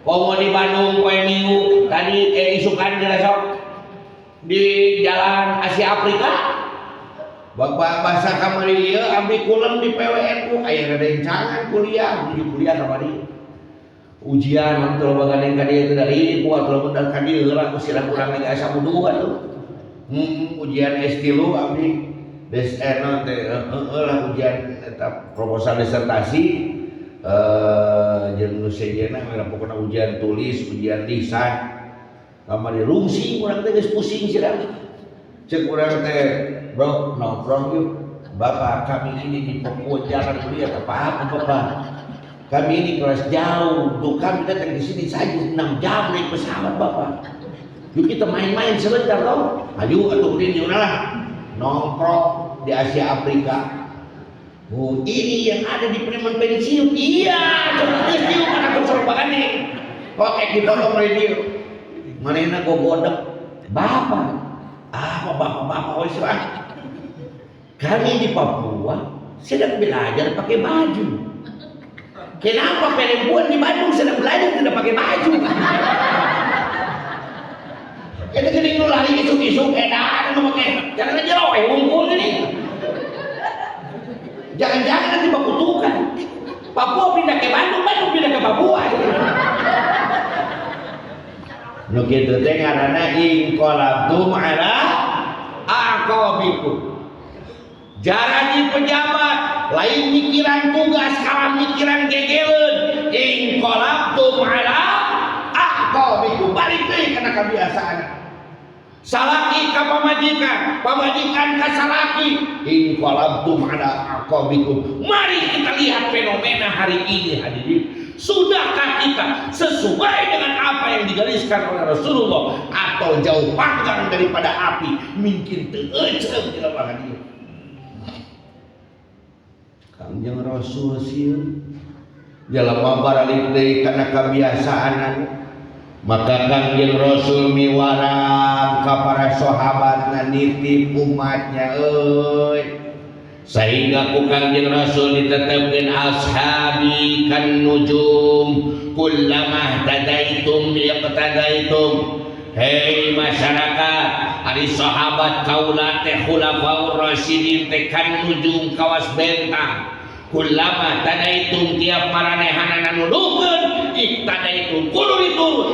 A: Komo di Bandung poe Minggu tadi, isukan sok di jalan Asia Afrika. Bapak bahasa kamari ieu abdi kulem di PWNU, aya rerencangan kuliah, menuju kuliah kamari. Ujian mun teu loba gandeng ka dieu teh dari ibu atuh, lamun ka dieu heula ku sirah urang lagi asa wuduh atuh. Ujian S3 abdi. Des naon teh, heueuh lah, ujian eta proposal disertasi jeung nu sejenna pokona ujian tulis, ujian lisan. Kamari rungsing urang teh, geus pusing sirah. Ceuk urang teh, "Bro, nongkrong yuk." "Bapak, kami ini di Papua jangan kuliah." "Apa Bapak? Kami ini kelas jauh, tuh kami datang ke sini saja 6 jam naik pesawat, Bapak. Yuk kita main-main sebentar toh." Ayo atuh, ini lah. Nongkrong di Asia Afrika. Oh, ini yang ada di preman pensiun. Iya, terus dia kan aku suruh nih. Oke, dipotong radio. Manehna gogodek. Bapak. Apa bapak-bapak oh ah. Kami di Papua sedang belajar pakai baju. Kenapa perempuan di Bandung sedang belajar tidak pakai baju? Kita geuning nu lari isuk-isuk edan nu make jangan jero wungkul ini. Jangan-jangan nanti bakutukan. Papua pindah ke Bandung, Bandung pindah ke Papua. Nu kitu teh ngaranna inqalabtum ala aqabikum. Jaradi pejabat, lain mikiran tugas, kalah mikiran gegeleun. Inqalabtum ala aqabikum. Balik deui kana kebiasaan. Salaki ka pamajikan, pamajikan ka salaki. Inqalabtum ala aqabikum. Mari kita lihat fenomena hari ini hadirin. Sudahkah kita sesuai dengan apa yang digariskan oleh Rasulullah atau jauh panggang daripada api? Mungkin teu eceung di lapangan ieu. Kangjeng Rasul sieun jalma baralik deui kana kebiasaan, maka Kangjeng Rasul miwarang ka para sahabatna, nitip umatnya euy, sehingga ku Kangjeng Rasul ditetapkeun ashabi kan nujum kullama tadaitum iqtadaitum. Hei masyarakat, ari sahabat kaula teh khulafaur rasyidin teh kan nujum kawas bentang. Kullama tadaitum, tiap maranehanana nuduhkeun, iqtadaitum, kudu diturut.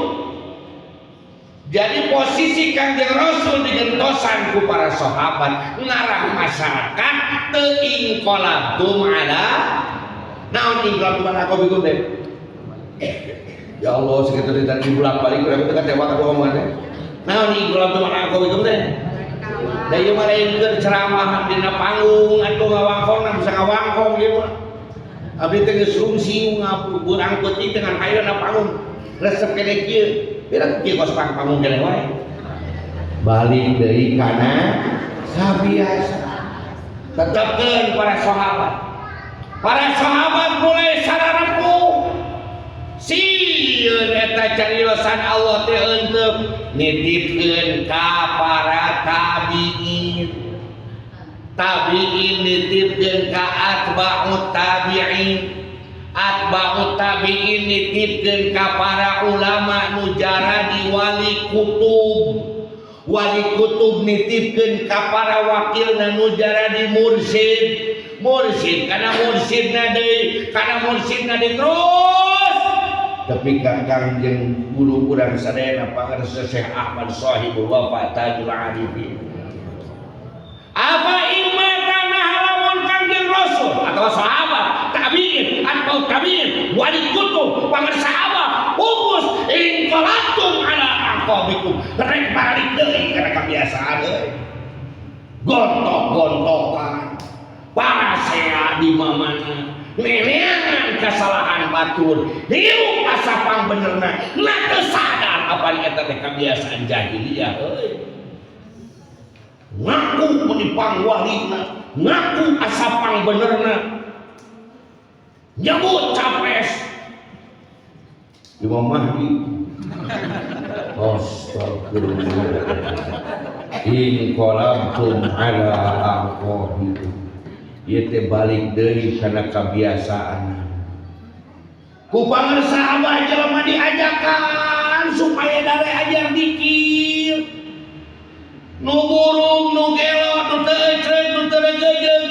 A: Jadi posisi Kangjeng Rasul digentosan ku para sahabat ngarah masyarakat teu inqalabtum ala naon, inqalabtum ala aqabikum teh. Ya Allah, sekitar tadi bolak-balik urang teh kecewa ka omongan teh. Naon inqalabtum ala aqabikum teh? Da ieu mah lain keur ceramah dina panggung atuh ngawangkong, bisa ngawangkong ieu mah. Abdi teh geus rungsi ngaburang peuting dengan hayo na panggung. Resep kene kieu. Pira kieu kos pang panggung kene wae. Balik deui kana sabiasa. Tetepkeun para sahabat. Para sahabat mulai sararempuh. Sieun eta cariosan Allah teh henteu nitipkeun ka para tabiin. Tabiin nitipkeun ka atba'ut tabi'in. Atba'ut tabi'in nitipkeun ka para ulama nu jaradi wali kutub. Wali kutub nitipkeun ka para wakilna nu jaradi mursyid. Mursyid kana mursyidna deui, kana mursyidna deui, terus tapi Kang jeung guru urang sadayana Pangersa Syekh Ahmad Shahibul Wafa Tajul Arifin. Apa imma tanah lamun Kangjeng Rasul atau sahabat tabiin atau tabiin wali kutub pangersa abah pupus, inqalabtum ala aqabikum, rek balik deui kana kebiasaan euy. Gontok-gontokan parasea di mamana, neneangan kesalahan batur, hirup asa pangbenerna, nah teu sadar apa eta teh kebiasaan jahiliyah euy. Ngaku meni pangwalina, ngaku asa pangbenerna, nyebut capres Imam Mahdi. Astagfirullah. Inqalabtum ala aqabikum. Ieu teh balik deui kana kebiasaan. Ku pangersa abah jelema diajakan supaya dare ajar dikir. Nu burung, nu gelo, nu teu ecreug, nu teu regejeug.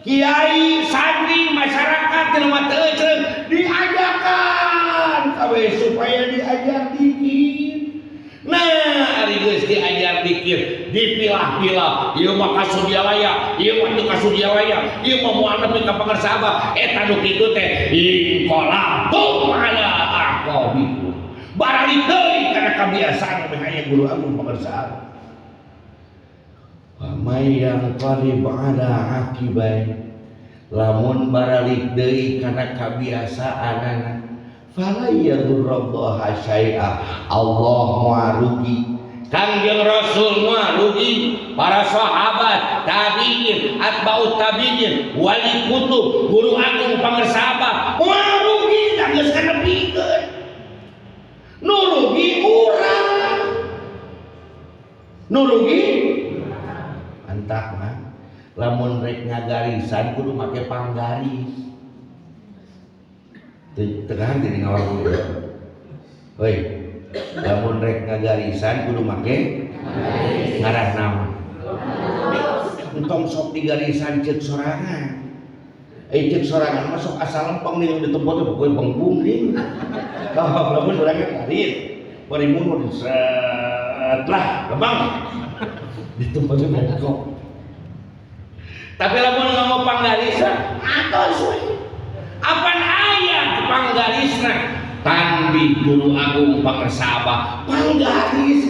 A: Kiai, santri, masyarakat jelema teu ecreug diajakan kabeh supaya diajar dikir. Nah, ari geus diajar dikir, dipilah-pilah, ieu mah kasudialaya, ieu mah teu kasudialaya, ieu mah moal nepi ka pangersa abah, eta nu kitu teh inqalabtum ala aqabikum. Baralik deui kana kebiasaan meh aya guru agung pangersa abah. Wa may yanqalib ala aqibai, lamun baralik deui kana kebiasaanana, fala yadurrallaha syai'a, Allah moal rugi. Kangjeng Rasul moal rugi, para sahabat, tabiin, atba'ut tabiin, wali kutub, guru agung Pangersa Abah moal rugi, da geus kanepikeun. Nu rugi urang. Nu rugi antak mah lamun rek ngagarisan kudu make panggaris. Tegahan jadi ngawal ya. Hoi, lamun rek ngagarisan kudu make ngarah naon? Entong sok digarisan ceuk sorangan. Eh, ceuk sorangan mah sok asal lempeng nih di tempat teh, pokoknya bengkung nih. Kalau lamun urang garis, bari mundur set lah, lempeng. Di tempatnya bengkok. Tapi lamun ngomong panggarisan, atos we. Apan aya panggarisna? Tanbih guru agung Pangersa Abah, panggaris.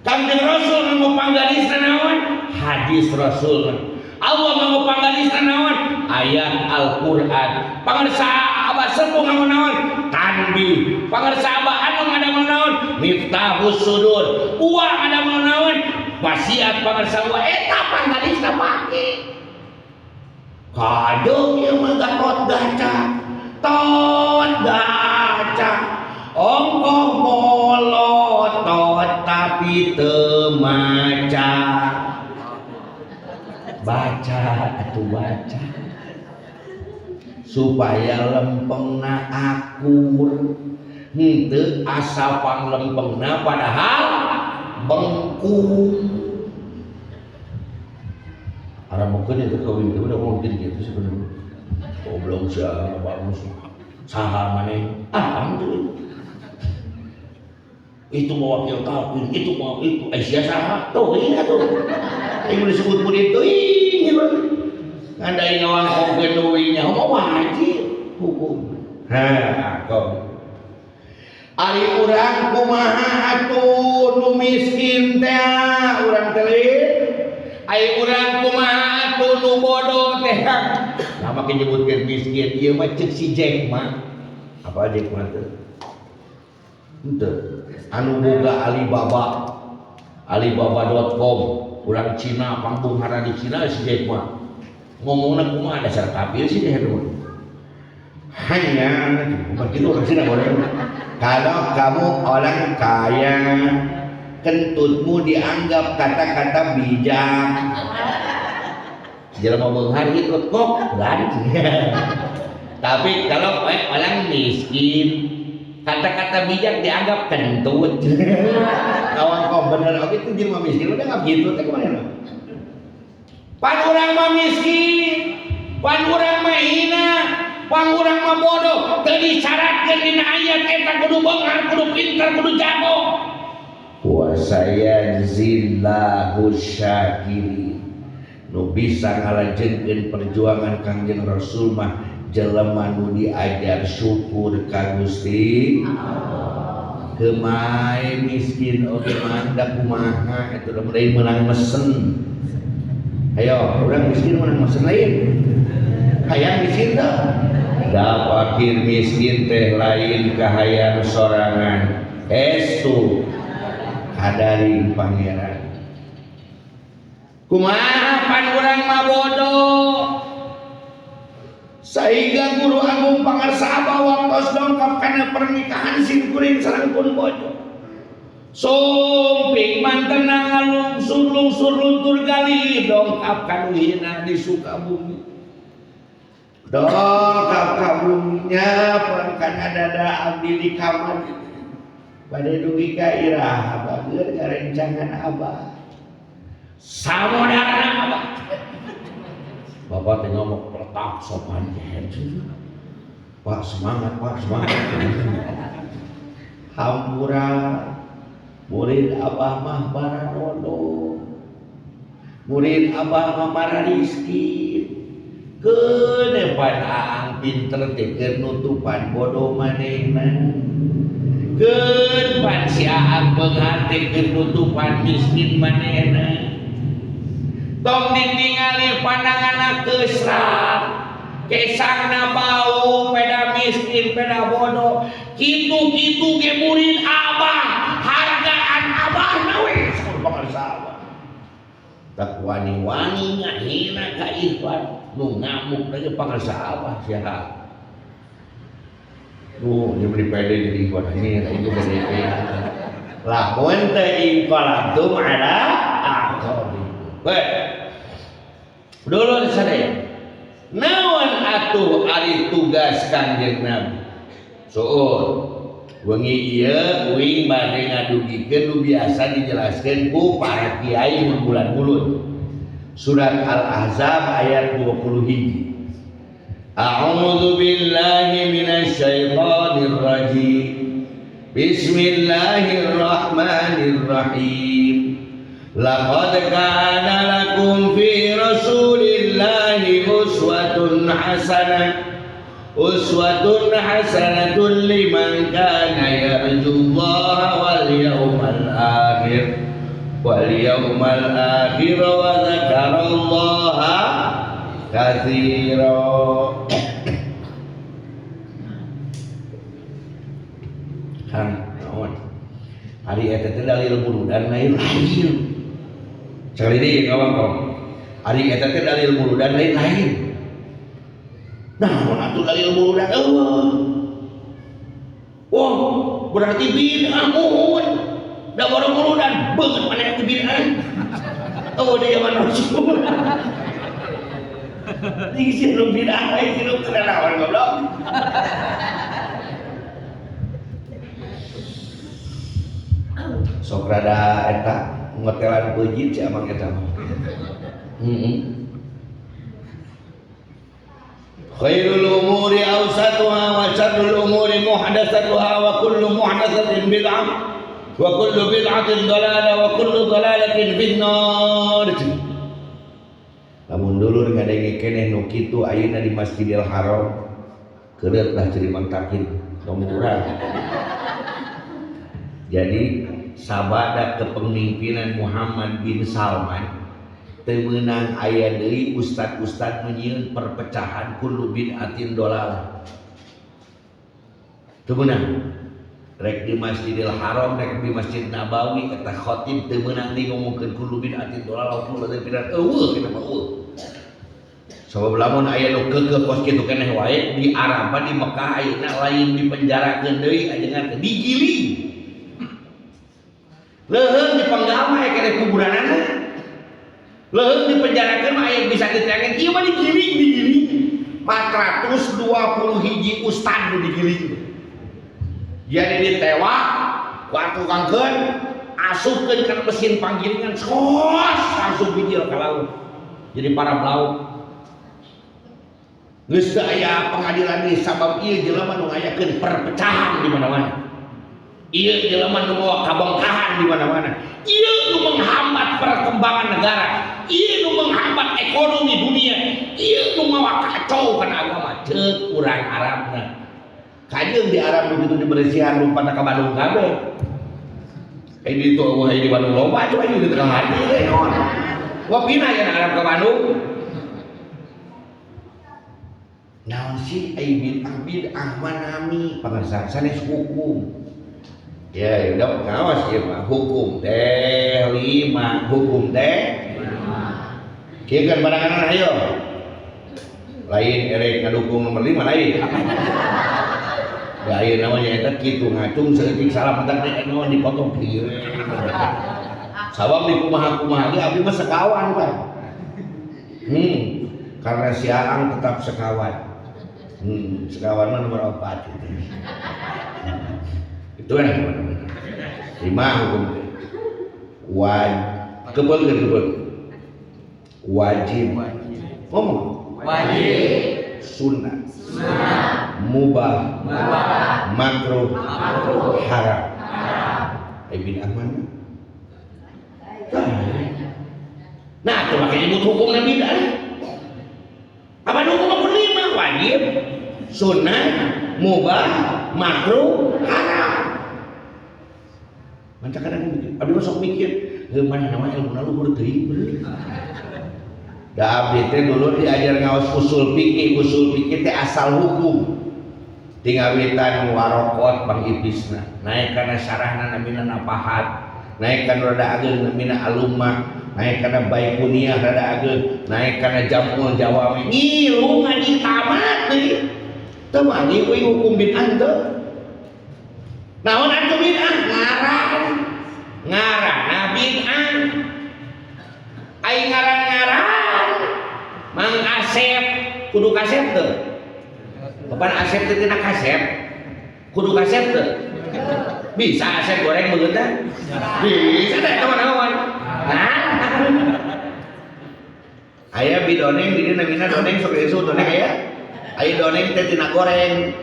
A: Kangjeng Rasul nganggo panggarisna naon? Hadis Rasul. Allah nganggo panggarisna naon? Ayat Al-Qur'an. Pangersa Abah sepuh nganggo naon? Tanbih. Pangersa Abah anu ngadamel naon? Miftahus Sudur. Uang ngadamel naon? Wasiat Pangersa Uwa, eta panggarisna pake. Kadang ieu mah Gatot Gaca. Tot gaca. Ongkoh molotot tapi teu maca. Baca atuh, baca. Supaya lempengna akur. Henteu asa panglempengna padahal bengkung. Arah mungkin itu kawin itu udah mungkin gitu sebenarnya. Goblok sih, bagus. Saha maneh? Ah, itu. Itu mau wakil talqin, itu mau itu. Eh, sia saha? Tuh, iya tuh. Ini disebut murid tuh, ini ngandai ngawangkongkeun deui nya mah wajib hukum. Hah, kok. Ari urang kumaha atuh nu miskin teh, urang teh? Ari urang kumaha atuh nu bodoh teh? Nah, make nyebutkeun miskin, ieu mah ceuk si Jack Ma. Apa Jack Ma teh? Henteu. Anu boga Alibaba. Alibaba.com, urang Cina, pangbeungharna di Cina si Jack Ma. Ngomongna kumaha, dasar kafir sih dia mah. Hanya begitu orang Cina boleh. Kalau kamu orang kaya, kentutmu dianggap kata-kata bijak. Jelema beunghar gitu kok, ganti. Tapi kalau orang miskin, kata-kata bijak dianggap kentut. Kawan kok bener oke itu jelema miskin udah nggak gitu teh kemana? Pan urang mah miskin, pan urang mah hina, pan urang mah bodoh. Teu disyaratkeun dina ayat eta kudu beunghar, kudu pintar, kudu jago. Wa sayajzillahu syakirin. Nu bisa ngalajengkeun perjuangan Kangjeng Rasul mah jelema nu diajar syukur ka Gusti. Kemai miskin oge mah da kumaha eta lamun meunang mesen. Ayo, orang miskin menang mesen lain. Hayang miskin teh? Da fakir miskin teh lain kahayang sorangan. Estu kadaring Pangeran. Kumaha pan urang mah bodoh. Sehingga guru agung Pangersa Abah waktos dongkap kana pernikahan simkuring sareng pun bojo. Sumping mantena ngalungsur lungsur luntur gali dongkap kanu hina di Sukabumi. Dongkap ka buminya pon kana dada abdi di kamar. Bade dugi ka iraha bager garencangan abah. Samodarna abah. Bapak teh ngomong peletak sopan. Pak, semangat, Pak, semangat. Hampura murid abah mah bararodo. Murid abah mah marariskin. Keun pan aang pinter teh keur nutupan bodoh manehna. Keun pan si aang beunghar teh keur nutupan miskin manehna. Tong ditingali pandanganna kesrak. Kesangna bau peda miskin peda bodoh. Kitu-kitu ge murid abah, hargaan abah. Pangarsa. Tak wani-wani ngahina ka Ikhwan nu ngamuk lagi pangarsa apa siapa. Duh, dia beli pede jadi Ikhwan ini itu PDP. Lamun teh inqalabtum ala aqabikum. Baik. Dulu sadaya. Naon atuh ari tugas Kangjeng Nabi? Suur. Wengi ieu uing bade ngadugikeun nu biasa dijelaskeun ku para kiai mun bulan mulut. Surat Al-Ahzab ayat 20 hiji. A'udzu billahi minasyaitonir rajim. Bismillahirrahmanirrahim. Laqad kana lakum fi rasulillahi uswatun hasanah. Uswatun hasanatun liman kana yarjullaha wal yawmal akhir. Wal yawmal akhir wa dzakarallaha katsira. Kang naon? Ari eta teh dalil muludan lain-lain. Sekali deui kawan-kawan. Ari eta teh dalil muludan lain-lain. Nah, mun atuh dalil muludan eueuh. Wah, berarti bid'ah muhun. Da baru muludan beungeut maneh teh bid'ah. Oh, di zaman Rasul. Di sini bid'ah lain hidup teu naon goblok. Sok rada eta ngotelan peujit si amang eta mah. Heeh. Khairul umuri awsatuha wa syarrul umuri muhdatsatuha wa kullu muhdatsatin bid'ah wa kullu bid'atin dhalalah wa kullu dhalalatin finnar. Lamun dulur ngadenge keneh nu kitu ayeuna di Masjidil Haram keureut lah ciri mangtakin tong urang. Jadi sabada kepemimpinan Muhammad bin Salman teu meunang aya deui ustad-ustad nu nyieun perpecahan kullu bid'atin dhalalah. Teu meunang. Rek di Masjidil Haram, rek di Masjid Nabawi eta khatib teu meunang deui ngomongkeun kullu bid'atin dhalalah kullu bid'atin eueuh kita mah eueuh. Sabab lamun aya nu keukeuh kos kitu keneh wae di Arab di Mekah ayeuna lain dipenjarakeun deui ajengan teh digiling. Leuheung dipenggal mah aya keneh kuburanana. Leuheung dipenjarakeun mah aya bisa diteangan ieu mah digiling digiling. 420 hiji ustad nu digiling. Jadi ditewak ku tukangkeun asupkeun kana mesin panggilingan sos langsung bijil ka laut. Jadi para laut. Geus teu aya pengadilan deui sabab ieu jelema nu ngayakeun perpecahan di mana-mana. Ieu jelema nu mawa kabongkahan di mana-mana. Ieu nu menghambat perkembangan negara. Ieu nu menghambat ekonomi dunia. Ieu nu mawa kacau kana agama ceuk urang Arabna. Kajeun di Arab nu kitu diberesihan lumpatna ka Bandung kabeh. Aya di ditu eueuh aya di Bandung loba coba ieu di tengah hati we naon. Wah pindah ya Arab ka Bandung. Naon sih ai bid'ah bid'ah manami pangarsa sanes hukum. Ya, ya udah ngawas ieu mah hukum teh lima, hukum teh lima. Kieu kan barangan ayo. Lain erek ngadukung nomor 5 lain. Da ieu namanya eta kitu ngacung saeutik salah mentak teh naon dipotong kieu. Sabab di kumaha-kumaha ge abdi mah sekawan kan. Karena si Aang tetap sekawan. Sekawan mah nomor 4 gitu. Itu kan 5 hukum teh. Kebel. Wajib. Ngomong.
B: Wajib.
A: Sunnah.
B: Sunnah.
A: Mubah.
B: Mubah.
A: Makruh.
B: Makruh.
A: Haram.
B: Haram.
A: Eh bid'ah mana? Nah, coba kita nyebut hukumnya bid'ah. Apa hukum aku 5? Wajib, sunnah, mubah, makruh, haram. Mancak kadang mikir, abdi mah sok mikir, heuh mana nama ilmu luhur teuing bener. Da abdi teh dulu diajar ngaos usul fikih teh asal hukum. Tingawitan warokot pangipisna, naik kana sarahna namina napahat, Naik kana rada ageung namina alumma, naik kana baikuniyah rada ageung, naik kana jamul jawami. Ngilu ngaji tamat deui. Teu mani kuy hukum bid'ah teu. Naon atuh bid'ah? Ngaran. Ngaranna bid'ah. Ai ngaran-ngaran Mang Asep kudu kasep teu? Kapan Asep teh tina kasep? Kudu kasep teu? Bisa Asep goreng beungeut teh? Bisa teh eta mah naon? Nah. Aya bidoneng di dieu namina doneng sok disebut doneng aya. Aya doneng teh tina goreng.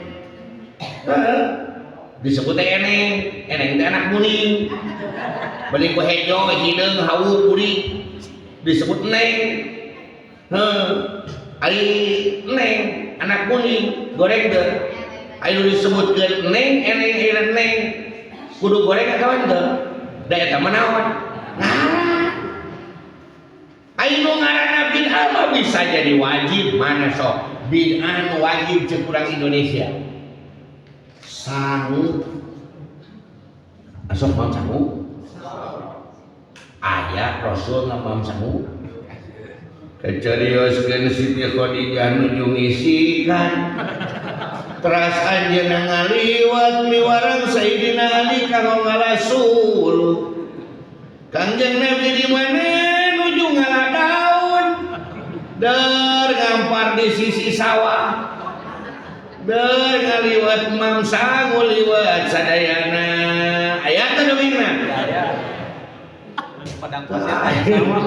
A: Heeh. Disebut teh eneng, eneng teh anak muning. Beli ku hejo, hideung, hawu, kuring. Disebut neng. Heuh. Ari neng, anak kuning, goreng teu. Ari nu disebutkeun neng, eneng, eneng, neng. Kudu goreng atawa henteu? Da eta mah naon? Ngaran. Ari nu ngaranna bid'ah mah bisa jadi wajib, mana sok? Bid'ah nu wajib cek urang Indonesia. Sangu. Asok mam sangu? Aya Rasul ngamam sangu. Kecerioskeun Siti Khadijah nuju ngisikan. Teras anjeunna ngaliwat miwarang Sayyidina Ali kanggo ngala suluh. Kangjeng Nabi di mana nuju ngala daun. Der ngampar di sisi sawah. Der ngaliwat mam sangu liwat sadayana. Aya teh dongengna?
B: Aya. Padang pasir aya sawah.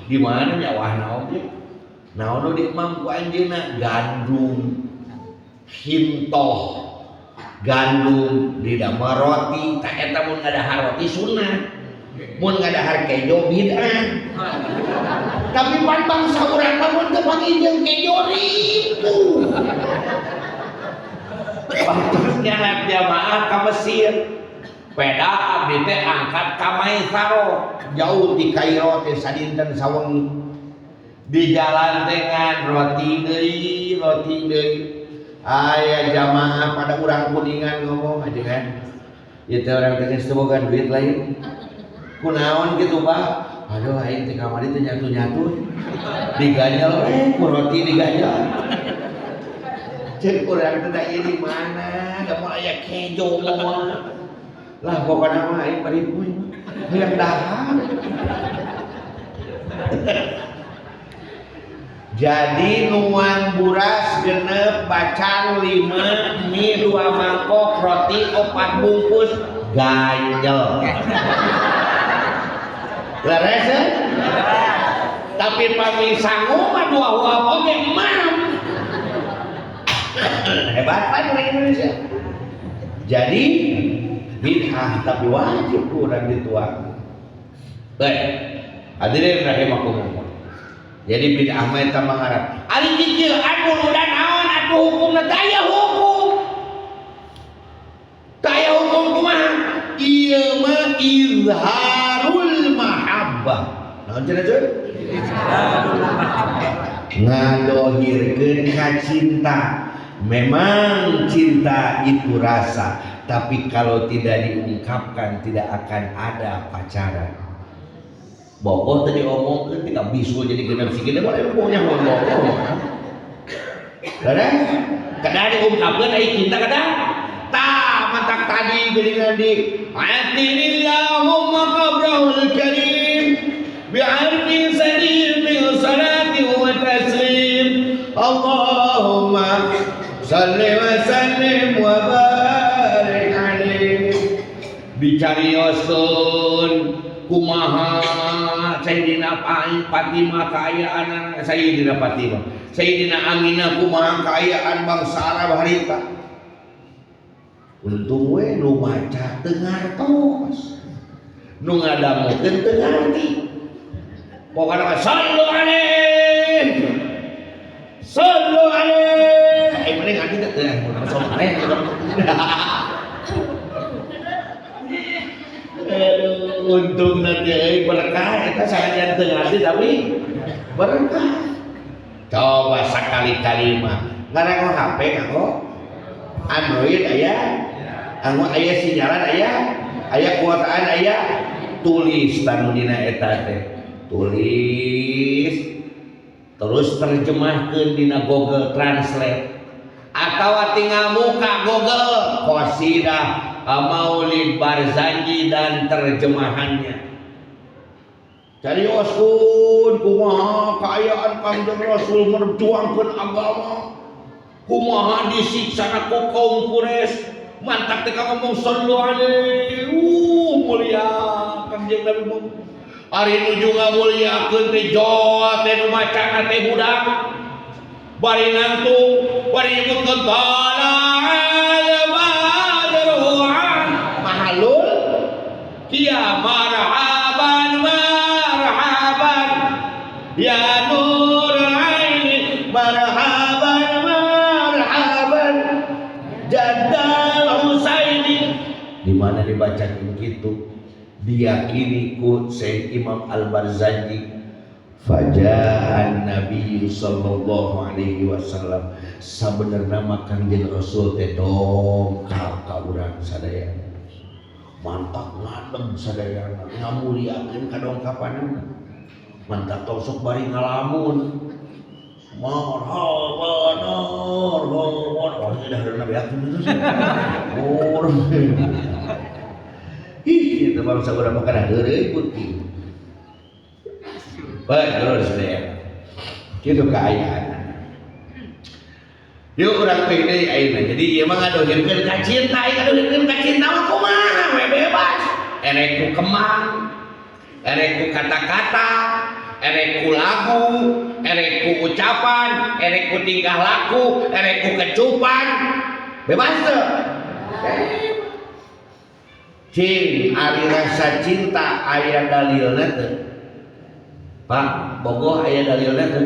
A: Di mana nyawahna oge? Naon nu diemam ku anjeunna? Gandum. Hintoh. Gandum didamel roti. Tah eta mun ngadahar roti sunnah. Mun ngadahar kejo bid'ah. Tapi pan bangsa urang mah mun teu panggih jeung kejo ribu. Waktu nyalat jamaah ka Mesir. Peda abdi teh angkat ka Maisaro, jauh di Kairo teh sadinten sawengi. Di jalan teh ngan roti deui, roti deui. Aya jamaah pada urang Kuningan ngomong aja kan. Ieu teh urang teh geus teu boga duit lain. Kunaon kitu Pak? Aduh aing teh kamari teh nyatu-nyatu. Diganjel we ku roti diganjel. Cek urang teh da ieu di mana? Da moal aya kejo moal. Lah pokokna mah aing bari kuy hayang dahar. Jadi nuang buras genep bacan 5 mie 2 mangkok roti 4 bungkus ganjel. Leres ya? Tapi pami sangu mah 2 huap oge emam. Hebat kan orang Indonesia. Jadi bid'ah tapi wajib kurang dituang. Baik, hadirin rahimakumullah. Jadi bid'ah mah eta mangarap. Ari kikieuan muludan naon atuh hukumna teh aya hukum. Teh aya hukum kumaha? Ieu mah izharul mahabbah. Naon cenah cuy?
B: Izharul mahabbah.
A: Ngadohirkeun ka cinta. Memang cinta itu rasa, tapi kalau tidak diungkapkan tidak akan ada pacaran. Bogoh tadi omongkeun tinggal bisul jadi genep sigina mah lain punya ngomong. Leres? Kedah diungkapkeun ai cinta kedah? Tah matak tadi geuningan di atinillahumma qabrahul karim bi'arfin salim min salati wa taslim. Allahumma salli wa sallim wa barik alaihi. Dicarioskeun kumaha Sayyidina Fatimah kaayaan Sayyidina Fatimah, Sayyidina Aminah kumaha kaayaan bangsa Arab harita. Untung we nu maca teu ngartos, nu ngadamukeun teu ngarti. Pokona mah sallu alaihi, sallu alaihi. Mending ngarti teh teu mun sallu alaihi. Aduh, untung nanti berkah eta sanajan teu ngarti tapi berkah. Coba sakali-kali mah ngarang HP nganggo Android aya, anggo aya sinyalan aya. Aya kuotaan aya tulis tanu dina eta teh. Tulis terus terjemahkeun dina Google Translate atau tinggal muka Google qasidah Maulid Barzanji dan terjemahannya. Carioskeun kumaha kaayaan Kangjeng Rasul merjuangkeun agama, kumaha disiksa ku kaum Quraisy, mantak teh ngomong sallu alaihi mulia Kangjeng Nabi Muhammad. Ari nuju ngamuliakeun teh jol teh nu macana teh budak bari nangtung bari nyebutkeun tala'al badru mahalul kia marhaban marhaban ya nur aini marhaban marhaban jaddal Husaini. Di mana dibacakan gitu diyakini ku Sayyid Imam Al-Barzanji faja'an Nabi sallallahu alaihi wasallam, sabenerna mah Kangjeng Rasul teh dongkap ka urang sadayana, mantak ngadeg sadayana ngamuliakeun kadongkapanana, mantak tong sok bari ngalamun marhaban marhaban. Oh, ini dah nabi aku terus. Oh, ih, itu bangsa urang mah kana heureuy putih. Baik, terus deh. Kitu kaayaan. Yuk urang teh deui ayeuna. Jadi ieu mah ngadohirkeun ka cinta, ieu ngadohirkeun ka cinta mah kumaha we bebas. Erek ku kemang, erek ku kata-kata, erek ku lagu, erek ku ucapan, erek ku tingkah laku, erek ku kecupan. Bebas tuh. Cing, ari rasa cinta aya dalilna teu? Pak, bogoh aya dalilna teu?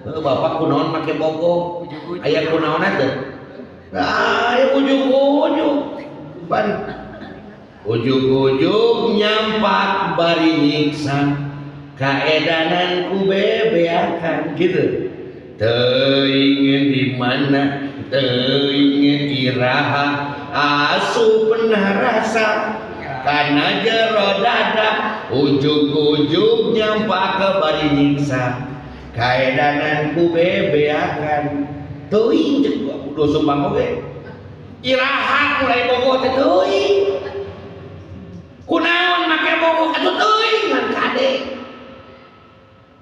A: Heuh, bapak kunaon make bogoh? Aya kunaonna teu? Nah, aya ujug-ujug. Pan ujug-ujug nyampak bari nyiksa kaedanan ku bebeakan gitu. Teuing di mana, teuing iraha, asup rasa kana jero dada, ujug-ujug nyampak bari nyiksa kaedanan ku bebeakan. Teuing ceuk kudu sumbang oge iraha mulai bogoh teh teuing kunaon make bogoh atuh teuing ngan kade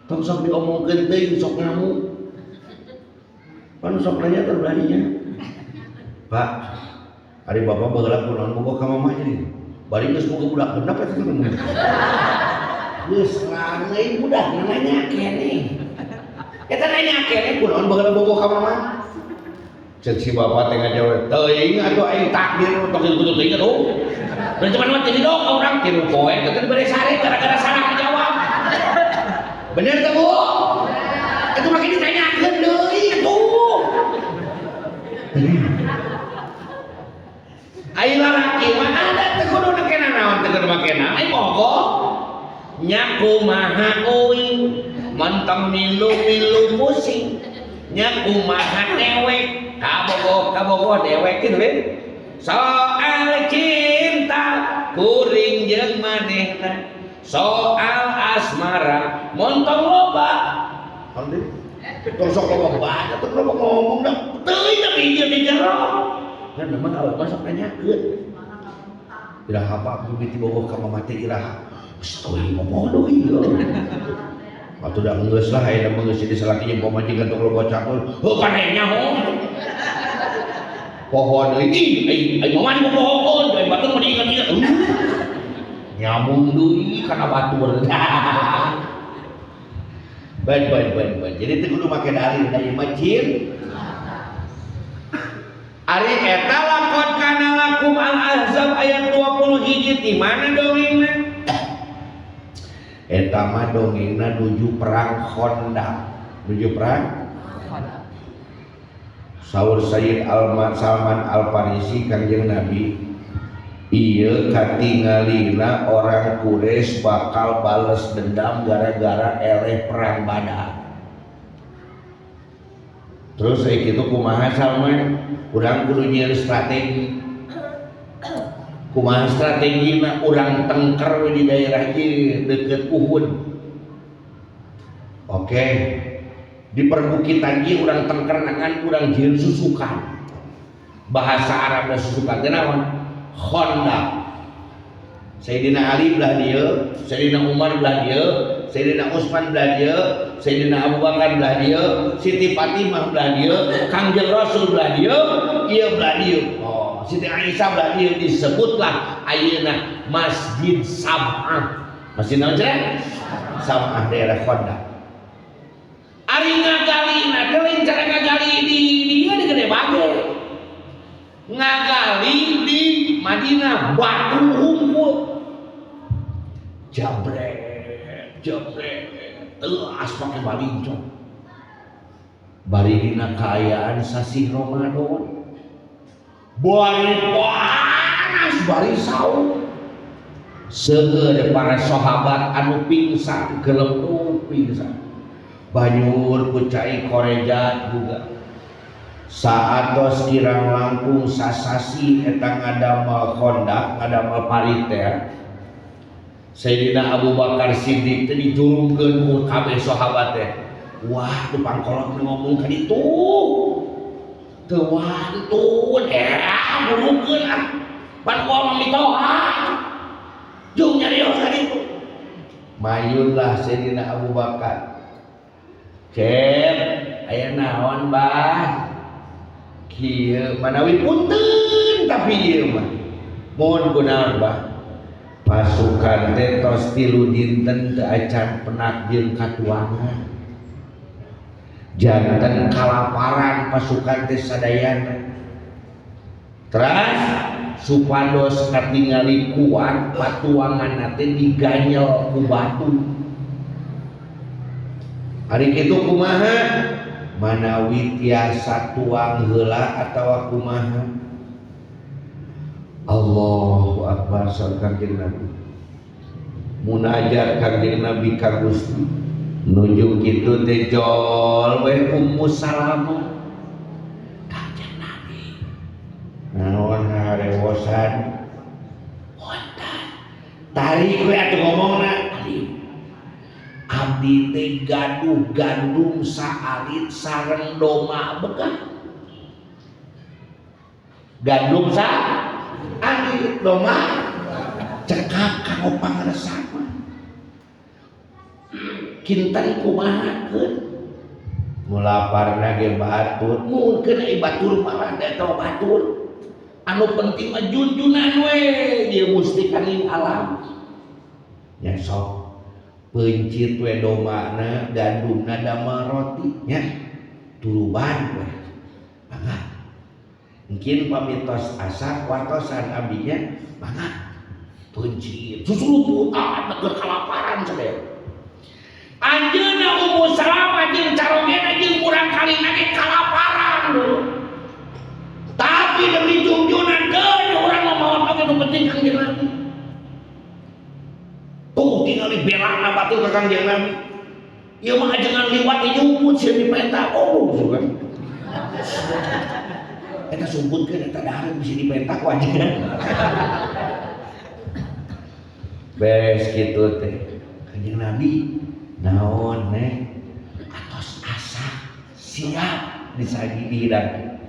A: tong sok diomongkeun teuing sok ngamuk. Pan sok nanya terbeladinya, Pak, ari bapak baheula kunaon bogoh ka mamah jadi bari geus boga budak genep eta teh geus rangeuy budak nanya keneh eta nanya keneh kunaon baheula bogoh ka mamah. Cek si bapak teh ngajawab teuing atuh aing takdir tong kudu teuing atuh dan cuman mah jadi dong urang tilu poe teh dibere sare gara-gara salah ngajawab. Bener teh, Bu? Itu makin ditanyakeun deui atuh. Ai lalaki mah ada teh kudu make naon teh kudu make naon ai bogoh nya kumaha uing montong milu-milu pusing nya kumaha dewek kabogoh kabogoh dewek kitu we. Soal cinta kuring jeung manehna, soal asmara montong loba. Tong sok loba banyak tong loba ngomong dah teuing tapi ieu di jero. Kan memang awak mah sok nanyakeun. Iraha Pak mimiti bogoh ka mama teh iraha. Geus teuing ngomong deui. Atuh da geus lah aya mah geus jadi salaki jeung pamajikan tong loba catur. Heuh kan aya nyaho. Pohon deui ih ai mama di pohoon ai batur mah diingat-ingat. Nyambung deui kana batur. Baik baik baik baik. Jadi teu kudu make dalil da ieu mah cin. Ari eta lakon kana lakum al-ahzab ayat 20 hiji di mana dongengna? Eta mah dongengna nuju perang Khandaq. Nuju perang Khandaq. Saur Sayyid Salman Al-Farisi Kangjeng Nabi, ieu katingalina orang Quraisy bakal bales dendam gara-gara eleh perang Badar. Terus saya gitu kumaha Salman, urang kudu nyieun strategi. Kumaha strategina? Urang tengker we di daerah ieu deukeut Uhud. Oke. Di perbukitan ieu urang tengker dengan urang jieun susukan. Bahasa Arabna susukan teh naon? Khandaq. Sayyidina Ali belah dieu, Sayyidina Umar belah dieu, Sayyidina Utsman belah dieu, Sayyidina Abu Bakar belah dieu, Siti Fatimah belah dieu, Kangjeng Rasul belah dieu, ieu belah dieu. Oh, Siti Aisyah belah dieu, disebutlah ayeuna Masjid Sab'ah. Masjid naon cenah? Sab'ah daerah Khandaq. Ari ngagalina teh lain cara ngagali di dieu di Gede Bage. Ngagali di Madinah batu hungkul. Jabret, jabret, teas pake balincong. Bari dina kaayaan sasih Ramadan. Bari panas, bari saum. Seueur para sahabat anu pingsan, gelemtuk pingsan. Banyur ku cai korejat juga. Saatos kirang langkung sasasi eta ngadamel khandaq, ngadamel pariter. Sayyidina Abu Bakar Siddiq teh dijurungkeun ku kabeh sahabat teh. Wah, tu pangkolot ngomong ka ditu. Teu wantun, burukeun ah. Pan gua mah mitoha. Jung nyarios ka ditu. Mayunlah Sayyidina Abu Bakar. Cep, aya naon bah? Kieu manawi punten tapi ieu mah. Mohon kunaon bah? Pasukan teh tos 3 dinten teu acan penak jeung katuangan. Janten kalaparan pasukan teh sadayana. Teras supados katingali kuat patuangan teh diganyel ku batu. Ari kitu kumaha? Manawi tiasa tuang heula atawa kumaha? Allahu Akbar saur Kangjeng Nabi. Munajat Kangjeng Nabi ka Gusti. Nuju kitu teh jol we Ummu Salamah. Kangjeng Nabi. Naon harewosan? Wonten. Tarik we atuh ngomongna. Abdi teh gaduh gandum saalit sareng doma begah. Gandum saalit doma cekap kanggo pangaresana. Kinten kumaha keun? Nu laparna ge batur, mungkin ai batur malah da eta batur. Anu penting mah junjunan we, dia mesti kaning alam. Nya sok pencit we domana gandumna damel roti nya turuban we. Mangga. Mungkin pamitos asak wartosan abdinya mangga pencit susuluputan keur kalaparan sadaya. Anjeunna Ummu Salamah jeung carogena jeung murang kalina ge kalaparan dulu. Tapi demi junjunan keun urang mah maot oge nu penting Kangjeng Nabi. Tuh tingali belana batur ka Kangjeng Nabi. Ieu mah ajengan liwat nyumput sieun dipenta. Oh, sugan. Eta sumputkeun eta dahareun bisa dipenta ku ajengan. Beres kitu teh. Kangjeng Nabi naon neh? Atos asak siap disagi dihidangkeun.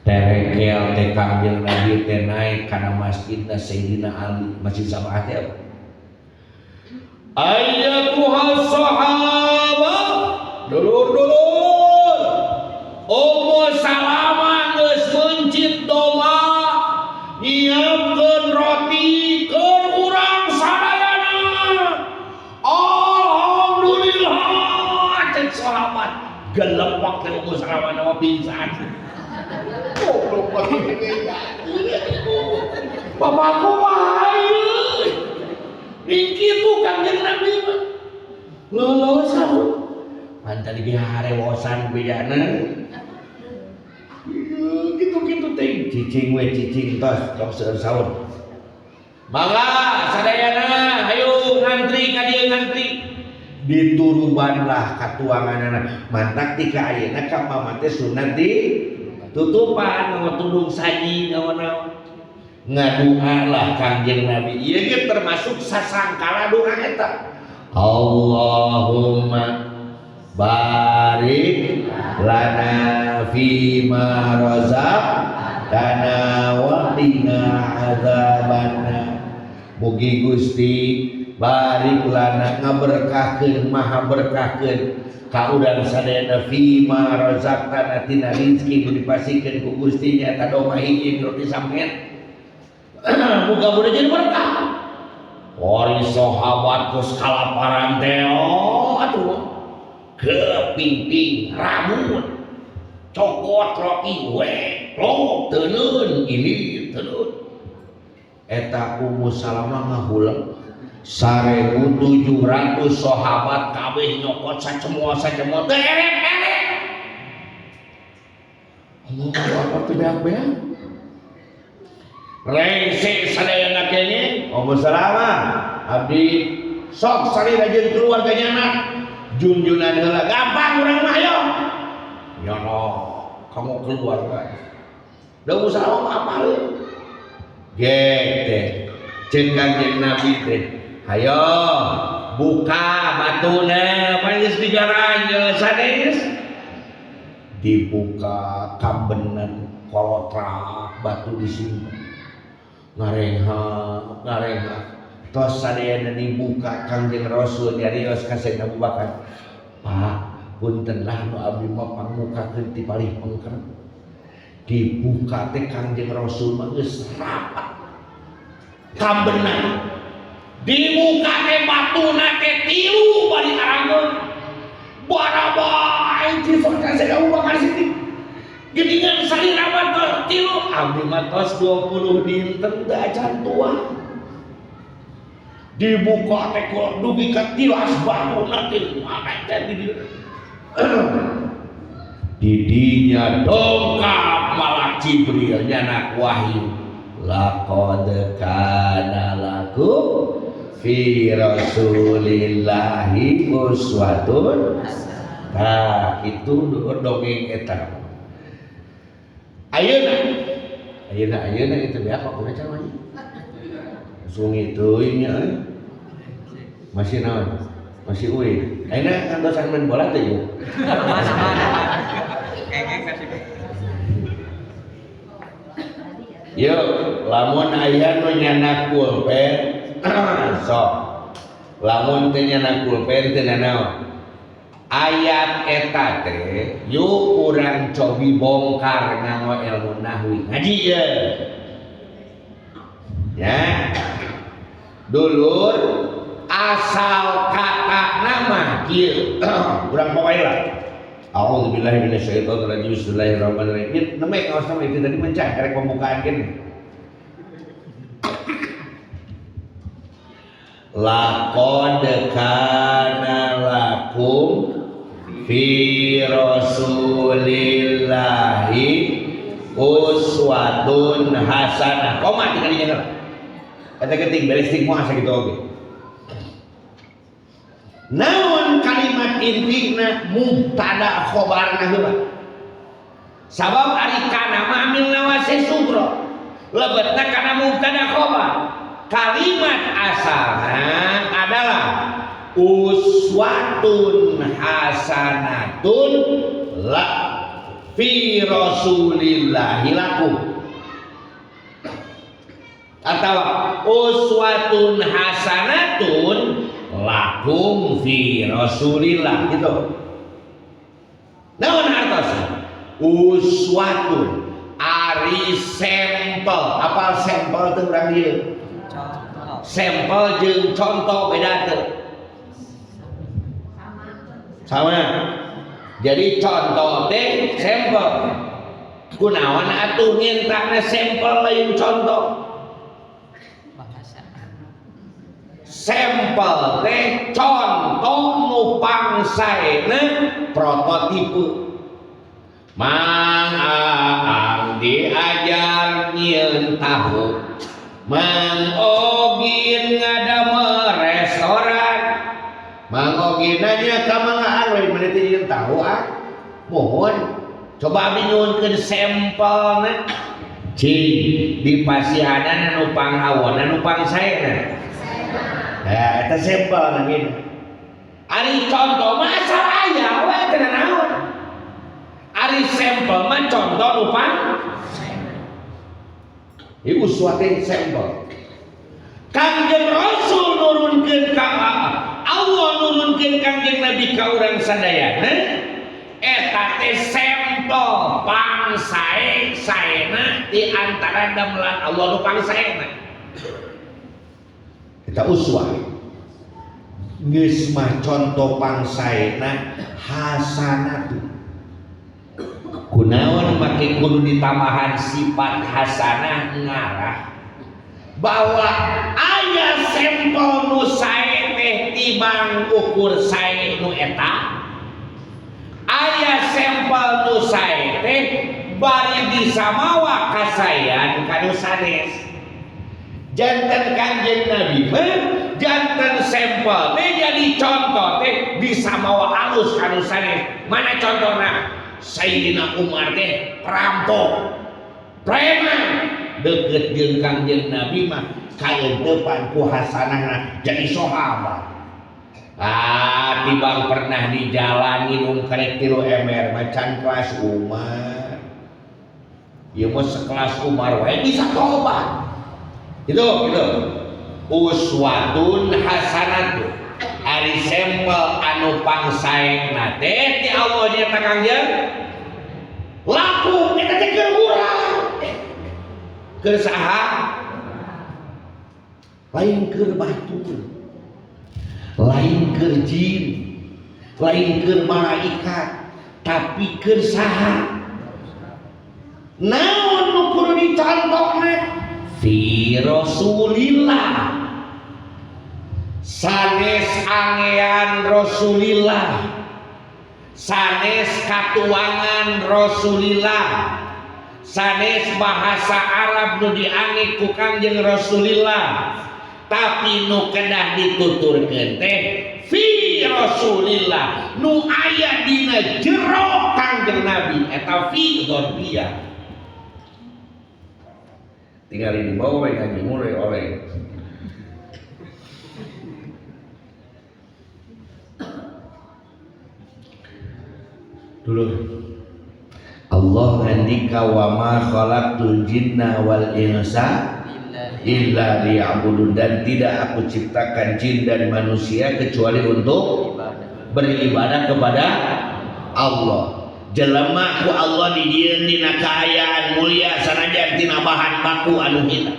A: Terekel teh Kangjeng Nabi teh naik kana masjidna Sayyidina Ali, masjid Sab'ah teh apa? Ayyatuhas sahabah, dulur-dulur, Ummu Salamah geus meuncit domba, nyiapkeun roti keur urang sadayana. Alhamdulillah, cek sahabat, gelepak teh Ummu Salamah nama pingsan. Goblok banget. Bapakku wae. Kitu Kangjeng Nabi mah. Lolosan. Pantal ge harewosan bejana. Gitu-gitu teh cicing we cicing tos tong seueur saur. Mangga sadayana hayu ngantri ka dieu ngantri. Diturubanlah katuanganana. Mantak ti ka ayeuna ka mama teh sunat di tutupan nganggo tudung saji naon-naon. Ngadualah Kangjeng Nabi. Ieu ge termasuk sasangkala doa eta. Allahumma barik lana fima razaqtana wa qina azabannar. Mugi Gusti barik lana ngaberkahkeun maha berkahkeun ka urang sadayana fima razaqtana tina rezeki nu dipasihkeun ku Gusti nyaeta domba hiji roti samet. Muga-muga jadi berkah. Ori sahabat geus kalaparan teh atuh kepingping rambut cokot roti we plok teuneun ini teuneun eta Ummu Salamah ngahuleng 1700 sahabat kabeh nyokot sacemoa sacemoa teu erek-erek. Allahu Akbar teu beak-beak rengse sadayana kene Ummu Salamah abdi sok salira jeung keluarga nyana junjunan heula gampang urang mah ayo nyono kamu keluarga da Ummu Salamah apaleun gek teh ceuk Kangjeng Nabi teh hayo buka batuna pan geus digaranjeul sanes dibuka kambenan kolotrak batu disimpen ngarenghap ngarenghap tos sadayana dibuka Kangjeng Rasul nyarios ka Sayyidina Abu Bakar, Pak punten lah nu abdi mah pangmukakeun ti palih pengker. Dibuka teh Kangjeng Rasul mah geus rapat kambenan dibuka teh batuna teh tilu bari arangeun barabai cisok ka Sayyidina Abu Bakar Siddiq geningan salira mah tos tilu abdi mah tos 20 dinten teu acan tuang dibuka teh dugi ka tilas batuna teh mana teh di didinya dongkap malak Jibril nyanak wahyu laqad kana lakum fi rasulillahi uswatun. Nah itu dongeng eta. Ayeuna ayeuna ayeuna itu beak waktu can mah langsung itu nya masih naon masih uih ayeuna kantosan main bola teh ieu. Yuk lamun aya nu nyanak pulpen sok lamun teu nyanak pulpen teu nanaon ayat eta teh yuk urang cobi bongkar nganggo ilmu nahwi ngaji ye ya dulur asal kata nama kieu urang pokoe lah. A'udzubillahi minasyaitonirrajim. Bismillahirrahmanirrahim. Nembe kaos nama itu tadi mencah karek pembukaan kene. Laqad kana lakum fi rasulillahi uswatun hasanah. Koma tinggal dinya heula. Eta keting beres ting moal sakitu oge. Naon kalimat intina mubtada khobarna heula. Sabab ari kana mah amil nawase sugro. Lebetna kana mubtada khobar. Kalimat asalna adalah uswatun hasanatun la fi rasulillahi lakum atau uswatun hasanatun lakum fi rasulillah gitu. Naon hartosna? Uswatun ari sampel. Apal sampel teh urang ieu? Sampel jeung contoh beda teu? Sama. Jadi contoh teh sampel. Kunaon atuh ngintana sampel lain contoh? Sampel teh contoh nu pangsaena prototipe. Mang Aang diajar nyieun tahu, Mang Ogin ngadamel restoran. Mang Ogin nanya ka Mang Aang lain mana teh nyieun tahu ah? Mohon coba abdi nyuhunkeun sampelna. Cing di pasihanan anu pangawon anu pangsaena. Nah, eta sampel namina. Ari contoh mah asal aya we teu naon. Ari sampel mah contoh nu pang ieu uswah teh sampel. Kangjeng Rasul nurunkeun ka Allah nurunkeun Kangjeng Nabi ka urang sadayana eta teh sampel pangsae saena di antara damelan Allah nu pangsaena. Eta uswah. Geus mah contoh pangsaena hasanatu. Kunaon make kudu ditambahan sifat hasanah ngarah bahwa aya sampel nu sae teh tibang ukur sae nu eta, aya sampel nu sae teh bari bisa mawa kasaean ka nu sanes. Janten Kangjeng Nabi mah janten sampel teh jadi contoh teh bisa mawa alus ka nu sanes. Mana contohna? Sayyidina Umar teh perampok, preman, deket jeung Kangjeng Nabi mah kaeunteupan ku hasanahna jadi sahabat. Ah, tibang pernah di jalan nginum karek 3 ember macan kelas Umar. Ieu mah sekelas Umar wae bisa tobat. Gitu, gitu. Uswatun hasanatun. Ari sampel anu pangsaena teh ti Allah nya Kangjeng laku eta teh keur urang. Keur saha? Lain keur batur. Lain keur jin, lain keur malaikat, tapi keur saha? Naon nu kudu dicontokna? Fi Rasulillah. Sanes angean Rasulillah, sanes katuangan Rasulillah, sanes bahasa Arab nu diange ku Kangjeng Rasulillah, tapi nu kedah dituturkeun teh fi Rasulillah, nu aya dina jero Kangjeng Nabi eta fi dzarfiyah. Tinggal di bawah we ngaji mulai oleh. Dulu Allah ngendika wa ma khalaqtul jinna wal insa illa liya'budun, dan tidak aku ciptakan jin dan manusia kecuali untuk beribadah kepada Allah. Jelema ku Allah dijieun dina kaayaan mulia sanajan tina bahan baku anu hina.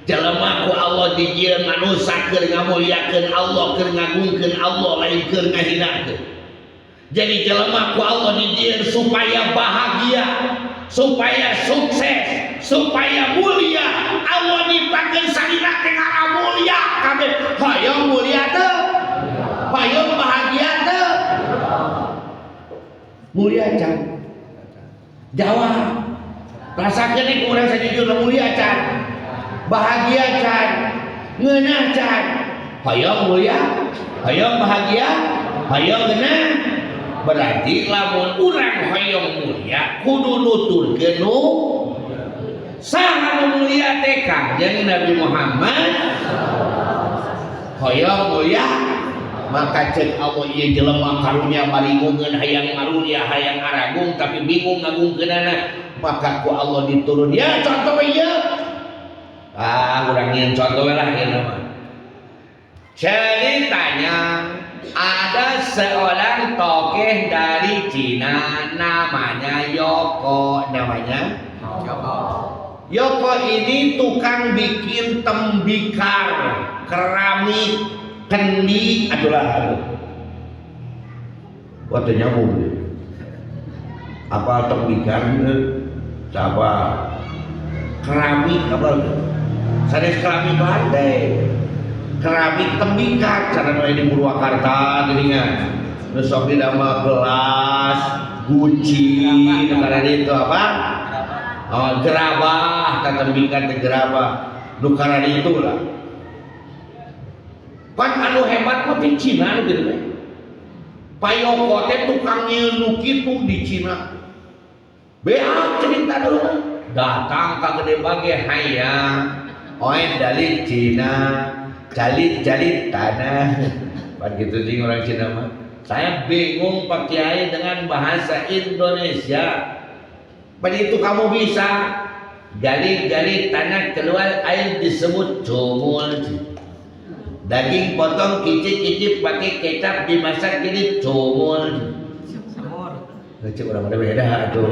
A: Jelema ku Allah dijieun manusia keur ngamuliakeun Allah, keur ngagungkeun Allah, lain keur ngahinakeun. Jadi jelema ku Allah dijieun supaya bahagia, supaya sukses, supaya mulia. Allah nyiptakeun salira teh ngarah mulia kabeh. Hoyong mulia teu? Hoyong bahagia teu? Mulia can? Jawab. Rasakeun ku urang sajujurna mulia can? Bahagia can? Ngeunah can? Hoyong mulia? Hoyong bahagia? Hoyong ngeunah? Berarti lamun urang hoyong mulia kudu nuturkeun nu saha nu mulia teh Kangjeng Nabi Muhammad. Hoyong mulia maka ceuk Allah ieu jelema karunya maringungeun hayang marunya hayang aragung tapi bingung ngagungkeunana, maka ku Allah diturun ya contoh ieu. Ah urang nyieun contoh we lah ieu mah. Ceritanya ada seorang tokeh dari Cina namanya Yoko. Namanya
B: Yoko.
A: Yoko ini tukang bikin tembikar, keramik, kendi, adulah aduh. Wah, nyambung deh. Apa tembikar apa keramik apa? Sanes keramik lantai. Keramik tembikar cara nu di Purwakarta geuningan. Nu sok didamel gelas, guci, karena itu apa? Oh, gerabah, tah tembikar teh gerabah. Nu karena itu lah. Pan anu hebat mah di Cina nu kitu teh. Payoko teh tukang nyieun nu kitu di Cina. Beak cerita dulu. Datang ka Gede Bage hayang oe dari Cina, cari-cari tanah. Pan gitu jing orang Cina mah. Saya bingung Pak Kiai dengan bahasa Indonesia. Pada itu kamu bisa gali-gali tanah keluar air disebut cumul. Daging potong kicik-kicik pakai kecap dimasak jadi cumul.
B: Semur.
A: Cek urang mana beda tuh.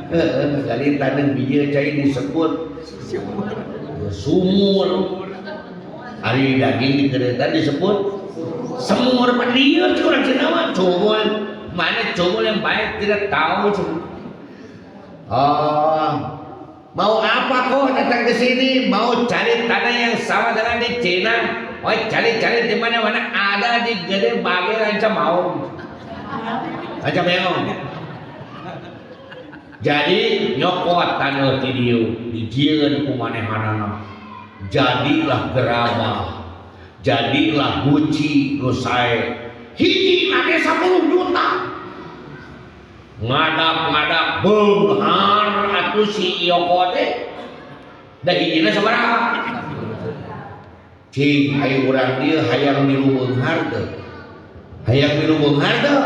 A: Heeh, gali tanah bijil cai disebut sumur. Ari daging di kereta disebut semur. Pan lieur cek urang Cina mah cumul. Mana cumul yang baik tidak tahu cumul. Oh, mau apa kok datang ke sini? Mau cari tanah yang sama dengan di Cina? Oh, cari-cari di mana-mana ada di Gede Bage Rancamaung. Rancamaung. Jadi nyokot tanah ti dieu, dijieun ku manehanana. Jadilah gerabah. Jadilah guci nu sae. Hiji teh 10 juta. Ngadap-ngadap beunghar atuh si Yoko teh. Da hijina sabaraha? Cing ayo urang dieu hayang milu beunghar teu? Hayang milu beunghar teu?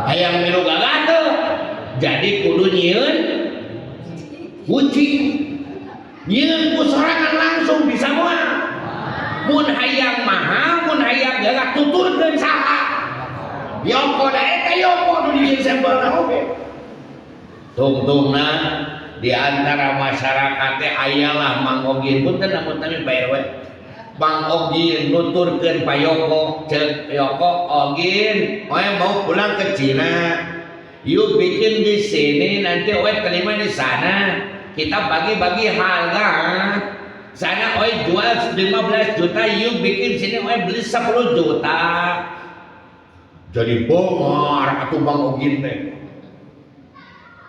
A: Hayang milu gagah teu? Jadi kudu nyieun guci. Nyieun ku sorangan langsung bisa moal. Mun hayang mahal, mun hayang gagah tuturkeun saha? Yoko da eta Yoko nu dijieun sampelna oge. Tungtungna di antara masyarakat teh ayalah Mang Ogin, punten lamun tami Pak RW. Mang Ogin nuturkeun Pak Yoko, ceuk Yoko, "Ogin, oe mau pulang ke Cina. You bikin di sini nanti oe terima di sana. Kita bagi-bagi harga. Sana oe jual 15 juta, you bikin sini oe beli 10 juta." Jadi beunghar atuh Bang Ogin teh.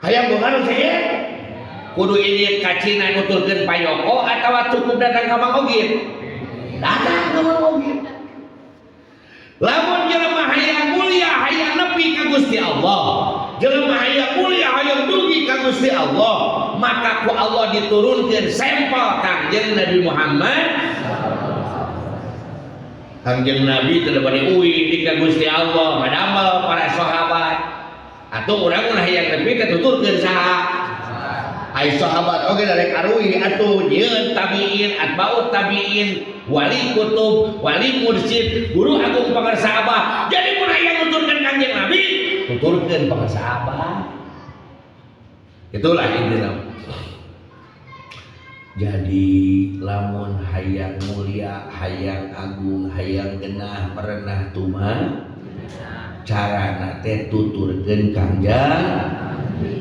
A: Hayang beunghar saya? Kudu ini ka Cina nuturkeun Pak Yoko atawa cukup datang ka Bang Ogin? Datang ka Bang Ogin. Lamun jelema hayang mulia, hayang nepi ka Gusti Allah. Jelema hayang mulia, hayang dugi ka Gusti Allah, maka ku Allah diturunkeun sampel Kangjeng Nabi Muhammad. Kangjeng Nabi teu bade uih di ka Gusti Allah, ngadamel para sahabat. Atuh urang mun hayang nepi teh tuturkeun saha? Ai sahabat oge darek aruih atuh nyieun tabiin, atba'ut tabiin, wali kutub, wali mursyid, guru agung pangarsa abah. Jadi mun hayang nuturkeun Kangjeng Nabi, tuturkeun pangarsa abah. Itulah intinya. Jadi lamun hayang mulia, hayang agung, hayang genah, merenah tuman, carana teh tuturkeun Kangjeng.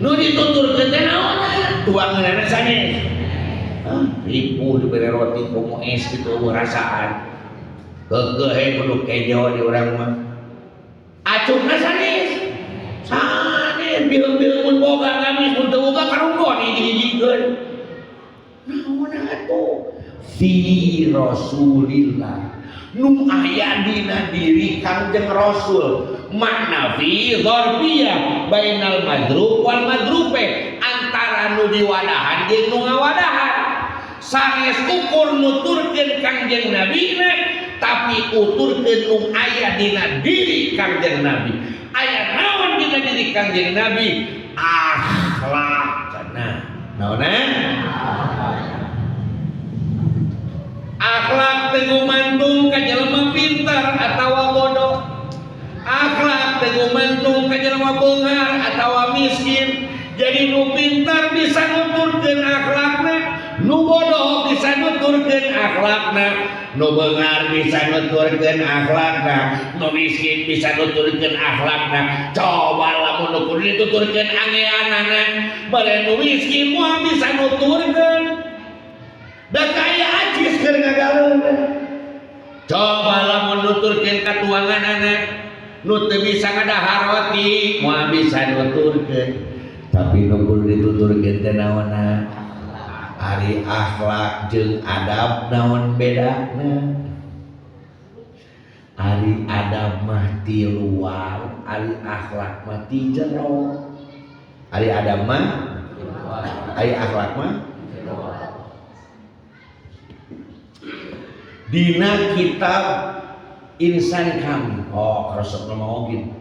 A: Nu dituturkeun teh naon? Tuanganna sanes. Ah, ripuh dibere roti komo es gitu rasaan. Keukeuh kudu kejo di urang mah. Acungna sanes. Sanes biheung-biheung mun boga gamis, mun teu boga karunggon hiji-hijikeun. Naon atuh? Fi Rasulillah. Nu aya dina diri Kangjeng Rasul. Makna fi dzarfiyah bainal madrub wal madrupe, antara nu diwadahan jeung nu ngawadahan. Sanes ukur nuturkeun Kangjeng Nabi na, tapi uturkeun nu aya dina diri Kangjeng Nabi. Aya naon dina diri Kangjeng Nabi? Akhlak. Nah, naonna? Akhlak teu gumantung ka jelema pintar atawa bodoh. Akhlak teu gumantung ka jelema beunghar atawa miskin. Jadi nu pintar bisa nuturkeun akhlakna, nu bodoh bisa nuturkeun akhlakna, nu beunghar bisa nuturkeun akhlakna, nu miskin bisa nuturkeun akhlakna. Coba lamun nu kudu dituturkeun angeanana, bade nu miskin moal bisa nuturkeun. Da kaya acis keur ngagaleun. Coba lamun nuturkeun katuanganana, nu teu bisa ngadahar roti moal bisa nuturkeun. Tapi nu kudu dituturkeun teh naonna? Ari akhlak jeung adab naon bedana? Ari adab mah ti luar, ari akhlak mah ti jero. Ari adab mah Aya akhlak mah. Dina kitab Insan Kami. Oh, resep nama ogin.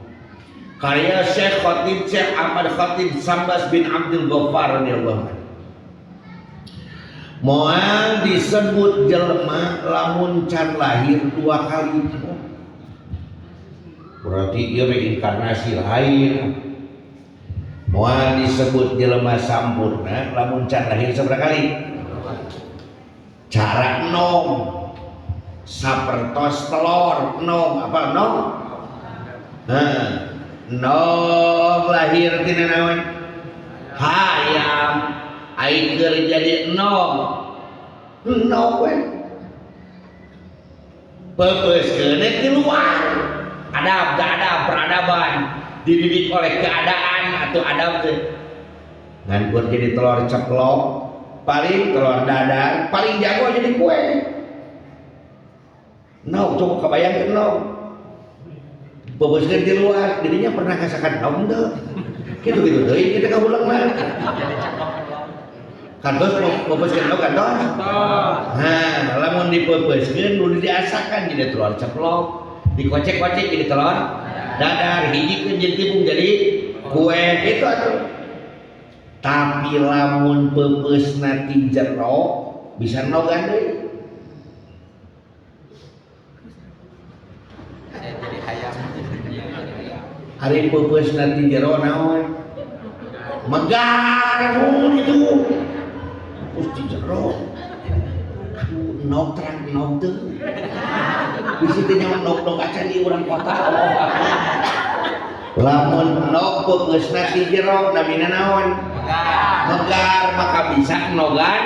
A: Karya Syekh Khatib Syekh Ahmad Khatib Sambas bin Abdul Ghaffar radhiyallahu anhu. Moal disebut jelema lamun can lahir dua kali. Berarti ieu reinkarnasi lahir. Moal disebut jelema sampurna lamun can lahir sabaraha kali? Cara nom sapertos telur nom apa nom? Nah, nom lahir tina naon? Hayam. Ai keur jadi nom. Nom we. Peupeuskeun di luar. Adab, gak adab, peradaban dididik oleh keadaan atau adab teh. Ngan keur jadi telur ceplok, paling telur dadar, paling jago jadi kue. No, coba kebayangkan no. Peupeuskeun di luar, dirinya pernah ngasakan nom teu. Kitu-kitu deui kita kabulang mah. Kantos peupeuskeun no kantos. Nah, lamun dipeupeuskeun nu diasakan jadi telur ceplok, dikocek-kocek jadi telur dadar, hijikeun jadi tepung jadi kue gitu atuh. Tapi lamun peupeusna ti jero bisa nogan deui.
B: Saya jadi hayam.
A: Ari peupeusna ti jero naon? Megar mun itu. Terus di jero. Aduh, nog terang nog teu. Bisi teh nyawa nog-nog acan di urang kota. Lamun nog peupeusna ti jero namina naon? Megar, maka bisa nogan.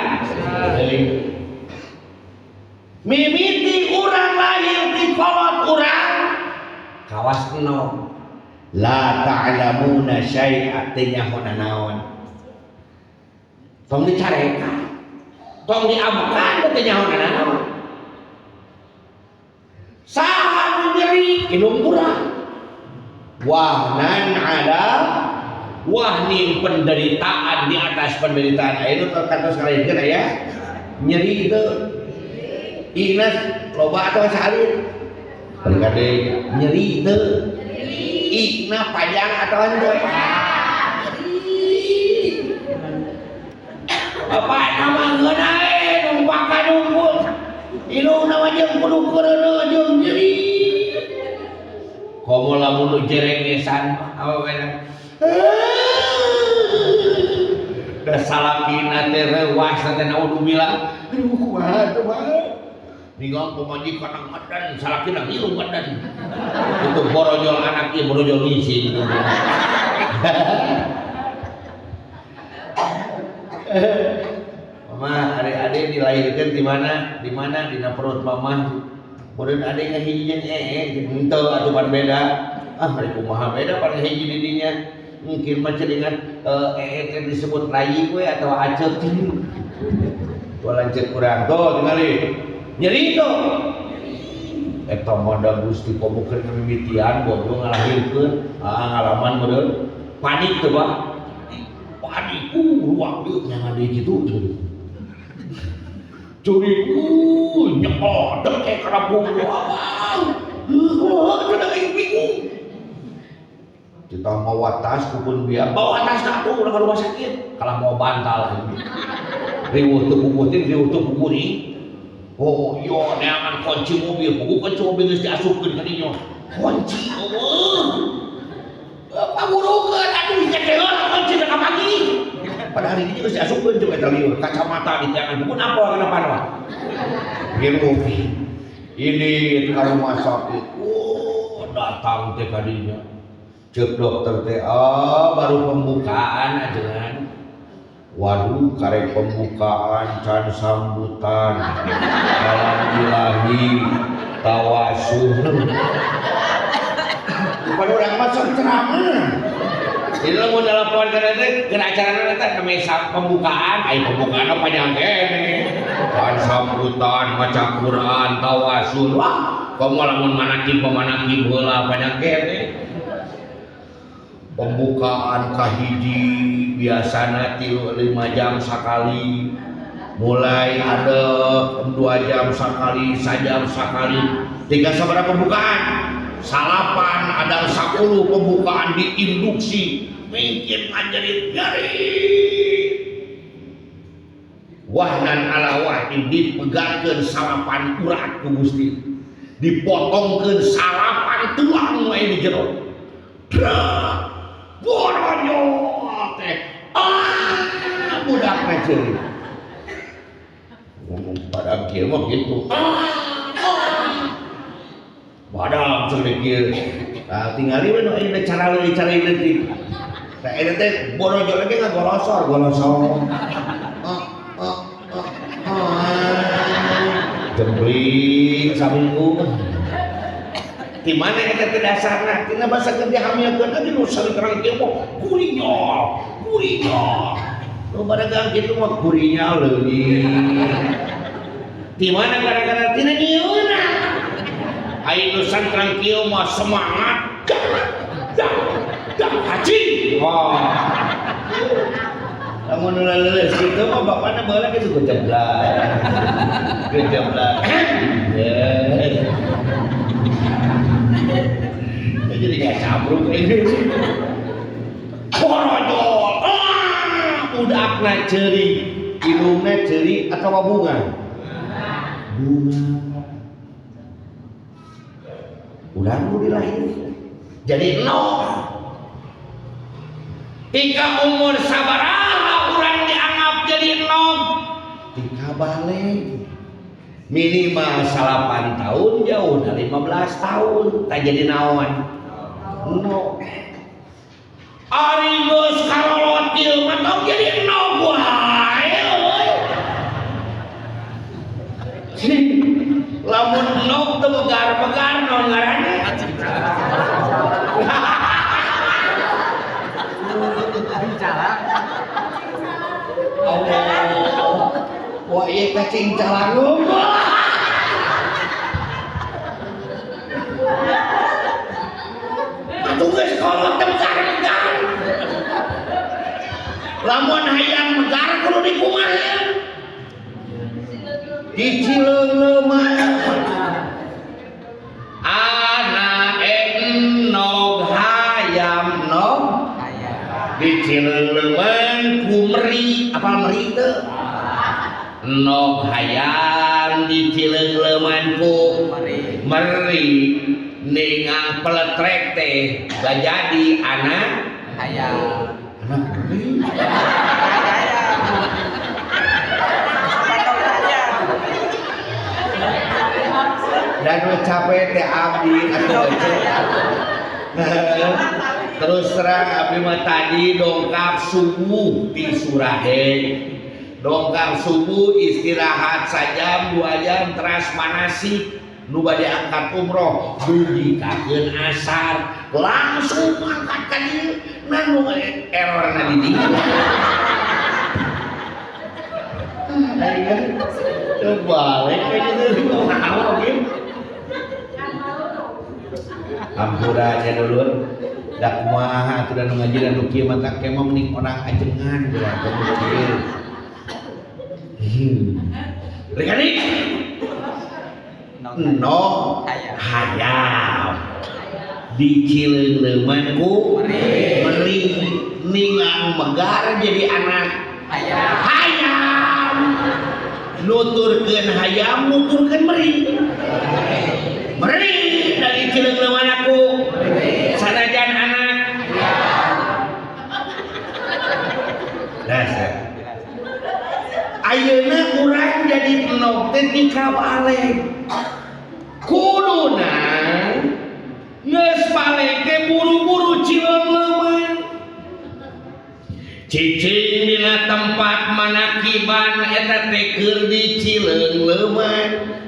A: Mimiti urang lahir ti kolot urang kawas nog. La ta'lamuna syai'a teu nyaho nanaon. Tong dicarekan, tong diamukan teu nyaho nanaon. Saha nu nyeri indung urang. Wahnan ala wahnin, penderitaan di atas penderitaan. Aya nu kantos ngalahinkeun aya nyeri teu. Inas loba atawa saalit? Balik nyeri teu. Ikna panjang atau henteu? Bapak nama ngeunah numpakan unggul. Ilung nama jeung kudu keureuneuh jeung nyeri. Komo lamun nu jerengesan apa beda? Da salakina teh reuas teh naudzubillah. Aduh kumaha teh mah. Ninggal pemajikan nang medan, salakina ngilu medan. Itu borojol anak ieu borojol ngisi gitu. Mama, adik-adik dilahirkan di mana? Di mana? Dina perut mama. Kemudian adik ngahiji jeung henteu atuh pan beda. Ah, ari kumaha beda pan ngahiji di dinya. Mungkin mah dengan teh disebut rayi we atau aceuk. Tuh lanceuk urang tuh tingali. Nyeri tuh. Eta mah da Gusti komo keur mimitian bodoh ngalahirkeun, ah ngalaman meureun. Panik teu, Pak. Panik, ruang deui nyangan deui kitu. Curi, nyekot deke kana punggung abang. Heuh, cenah aing bingung. Kita mawa tas kupun biar bawa tas atuh urang ka rumah sakit. Kalah mau bantal aing. Riweuh teu puguh teh riweuh teu puguh nih. Oh, yo neangan kunci mobil, buku kunci mobil geus diasupkeun ka dinya. Kunci eueuh. Pagurukeun atuh nyekeheun kunci ka pagi. Pada hari ini geus diasupkeun jeung eta lieur, kacamata di tiangan buku napol kana panon. Gitu. Ini ka rumah sakit. Oh, datang teh ka dinya. Ceuk dokter teh, oh baru pembukaan ajengan. Waduh, karek pembukaan can sambutan. Salam ilahi tawasul. Bukan orang masuk ceramah. Jadi lamun telepon kana teh keur acarana teh namanya pembukaan, ai pembukaan panjang keneh. Can sambutan, maca Quran, tawasul. Wah, komo lamun manakib manakib heula panjang keneh. Pembukaan kahiji biasana 3-5 jam sakali, mulai ada 2 jam sakali, sajam sakali, tiga sabaraha pembukaan, salapan ada 10 pembukaan diinduksi, mungkin ngajarin garing. Wahnan ala wahnin dipegangkeun salapan urat ku Gusti, dipotongkeun salapan tulang wae di jero. Drak, boronyol teh, ah budak mah ceurik. Ngomong pada kieu mah kitu. Padahal ceurik kieu. Nah, tingali we nu ayeuna cara leuwih cara leutik. Tah eta teh borojol lagi ngagorosor, gorosor. Jembling saminggu. Di mana eta teh dasarna? Tina basa keur dihamilkeun teh nu saling kieu mah kurinyol, kurinyol. Nu badagang kitu mah kurinyol leuwih. Di mana gara-gara tina nyieunna. Ai nu santrang kieu mah semangat. Dah, dah, haji. Wah. Lamun nu leuleus kitu mah bapana baheula kitu gejeblak. Gejeblak. Ya. Jadi nggak cabruk ini. Borojol. Ah, budakna ceurik. Indungna ceurik atawa bunga? Bunga. Urang nu dilahirkeun. Jadi nol. Tika umur sabaraha urang dianggap jadi enom? Tika balik. Minimal 8 tahun jauh dari 15 tahun tak jadi naon. No. Ari geus karolot ieu mah tong jadi enom wae euy. Lamun enom teu megar-megar naon ngaranna? Allah. Wah ieu kacing calangung. Atuh geus kolot teh megar-megar. Lamun hayang megar kudu dikumaha? Dicileungleman. Ana enog hayam nog dicileungleman ku meri, apal meri teu? Nog hayam dicileungleman ku meri, ningang peletrek teh bajadi anak
B: hayam.
A: Anak meri. Dan nu capek teh abdi atuh. Terus terang abdi mah tadi dongkap subuh di Surahe. Dongkap subuh istirahat sajam 2 jam teras manasik nu bade angkat umroh dugi kakeun asar langsung angkat ka dieu nu errorna di dieu. Coba balik kayak gitu kumaha oge. Ampura nya dulur. Da kumaha atuh da nu ngaji da nu kieu mah tah kemah mending orang ajengan geura teh nu kieu. Rek-rek. No hayam. Di Cileungleman ku meri ningang megar jadi anak
B: hayam.
A: Hayam. Nuturkeun hayam, nuturkeun meri. Meri dari Cileungleman aku. Sanajan anak. Dasar. Ayeuna urang jadi enog teh tika balik. Kuduna geus balik teh buru-buru Cileungleman. Cicing dina tempat manakiban eta teh keur di Cileungleman.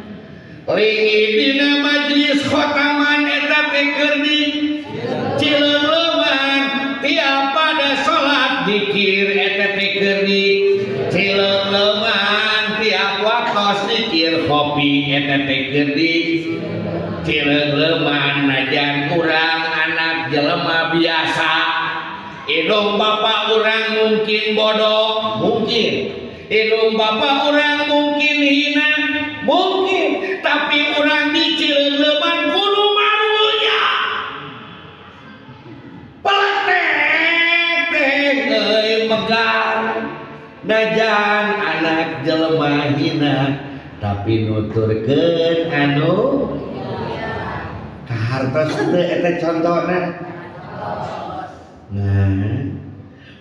A: Lingi dina majlis khotaman eta teh keur di Cileungleman. Tiap pada salat dikir eta teh keur di Cileungleman. Tiap waktos dikir kopi eta teh keur di Cileungleman. Najan urang anak jelema biasa Indung bapak urang mungkin bodoh, mungkin. Indung bapak urang mungkin hina, mungkin. Tapi urang dicileungleman kudu marunya. Peletek teh euy megar. Najan anak jelema hina, tapi nuturkeun anu kahartos teu eta contona. Nah,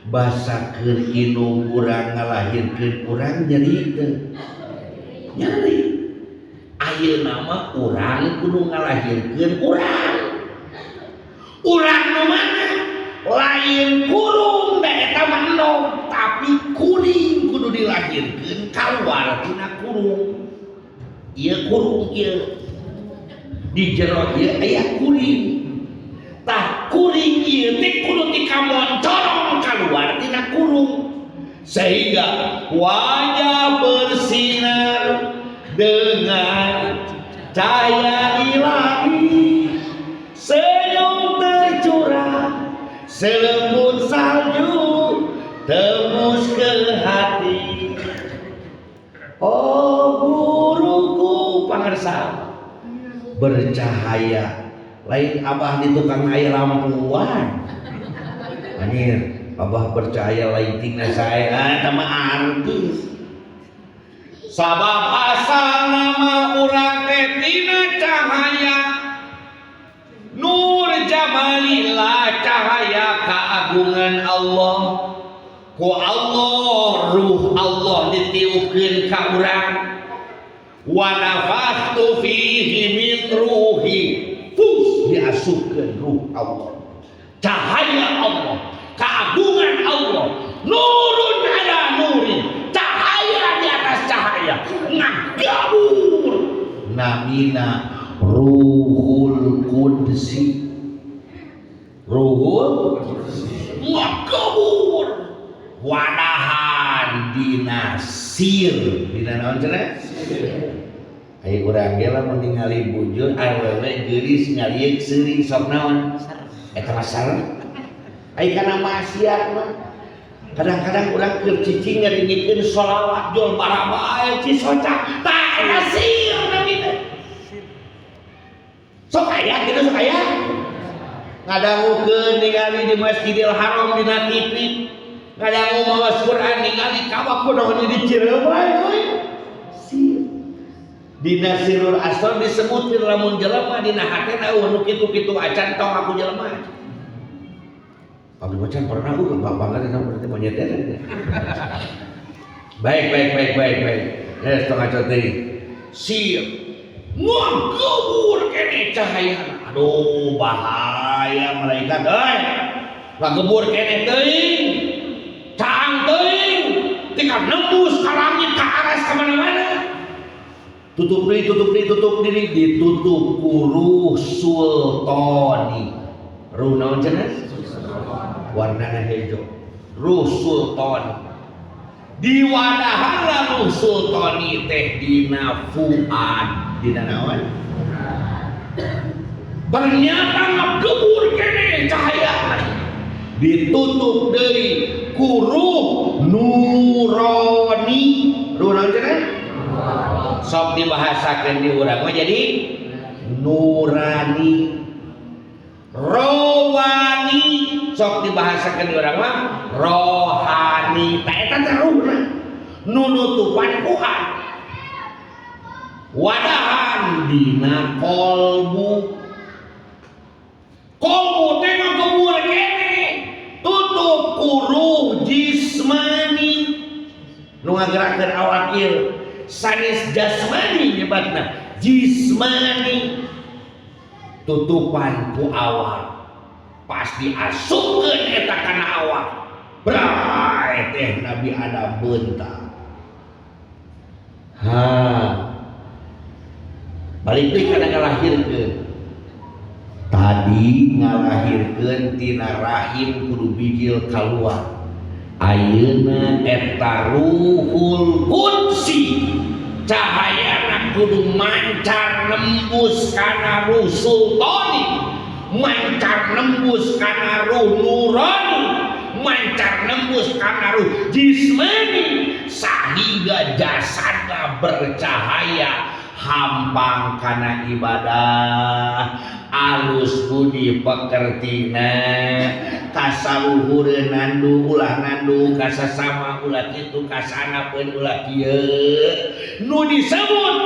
A: basa keur indung urang ngalahirkeun urang nyeri teu? Nyeri. Ayeuna mah urang kudu ngalahirkeun urang. Urang nu mana? Lain kurung da eta mah endog, tapi kuring kudu dilahirkeun kaluar tina kurung. Ieu kurung ieu. Di jero ieu aya kuring. Tah kuring ieu teh kudu tikamoncorong kaluar tina kurung. Sehingga wajah bersinar dengan cahaya ilahi, senyum tercurah selembut salju tembus ke hati. Oh guruku pangersa bercahaya, lain abah di tukang air lampuan. Anjir, abah bercahaya lightingna saya sama artis. Sabab asal nama urang teh tina cahaya nur jamalillah, cahaya keagungan Allah. Ku Allah ruh Allah ditiupkeun ka urang. Wa nafakhtu fihi min ruhi, fus diasupkeun ruh Allah, cahaya Allah, keagungan Allah, nurun ala nurin, cahaya di atas cahaya, ngagabur namina Ruhul Qudsi. Ruhul ngagabur wadahan dina sir, dina naon cenah? Ayo urang ge lamun ningali bujur awewe geulis ngalieuk seuri sok naon eta mah sareng. Ai kana maksiat mah kadang-kadang urang keur cicing ngaringikeun sholawat jol barabae cisocak, tah eta sir namina. Sok aya kitu, sok aya ngadangukeun ningali di Masjidil Haram dina TV, ngadangu maos Quran ningali Ka'bah kunaon di Cirebon euy. Sir dina sirrul asrar disebutkeun lamun jelema dina hatena eueuh nu kitu-kitu acan, tong aku jelema. Abdi macan pernah aku banget eta berarti monyet teh. Baik baik baik baik baik. Ya tong ngaco teuing. Sir ngagabur kene cahaya. Aduh bahaya malaikat euy. Ngagebur kene teuing. Caang teuing. Tinggal nembus ka langit ka aras ka mana-mana. Tutup diri, tutup diri, tutup diri, ditutup ku ruh sultani. Ruh naon cenah? Warnana hejo. Ruh sultani. Diwadahan ruh sultani teh dina fuad, dina naon? Ternyata ngegebur kene cahaya. Ditutup deui ku ruh nurani. Ruh naon cenah? Sok dibahasakeun di urang mah jadi nurani, rawani, sok dibahasakeun di urang mah rohani. Tah eta teh ruhna nu nutupan fuad, wadahan dina kolbu. Kolbu teh ngagebur kene, tutup ku ruh jismani nu ngagerakeun awak ieu. Sanes jasmani nyebatna, jismani, tutupan ku awak. Pas diasupkeun eta kana awak, bray teh Nabi Adam beunta. Ha, balik deui kana ngalahirkeun tadi, ngalahirkeun tina rahim kudu bijil kaluar. Ayeuna eta Ruhul Qudsi cahayana kudu mancar nembus kana ruh sultani, mancar nembus kana ruh nurani, Nembus kana ruh jismani sehingga jasadna bercahaya, hampang kana ibadah, alus budi pekertina, kasaluhureun nandu ulah nandu, kasasama ulah kitu, kasanapeun ulah kieu, nu disebut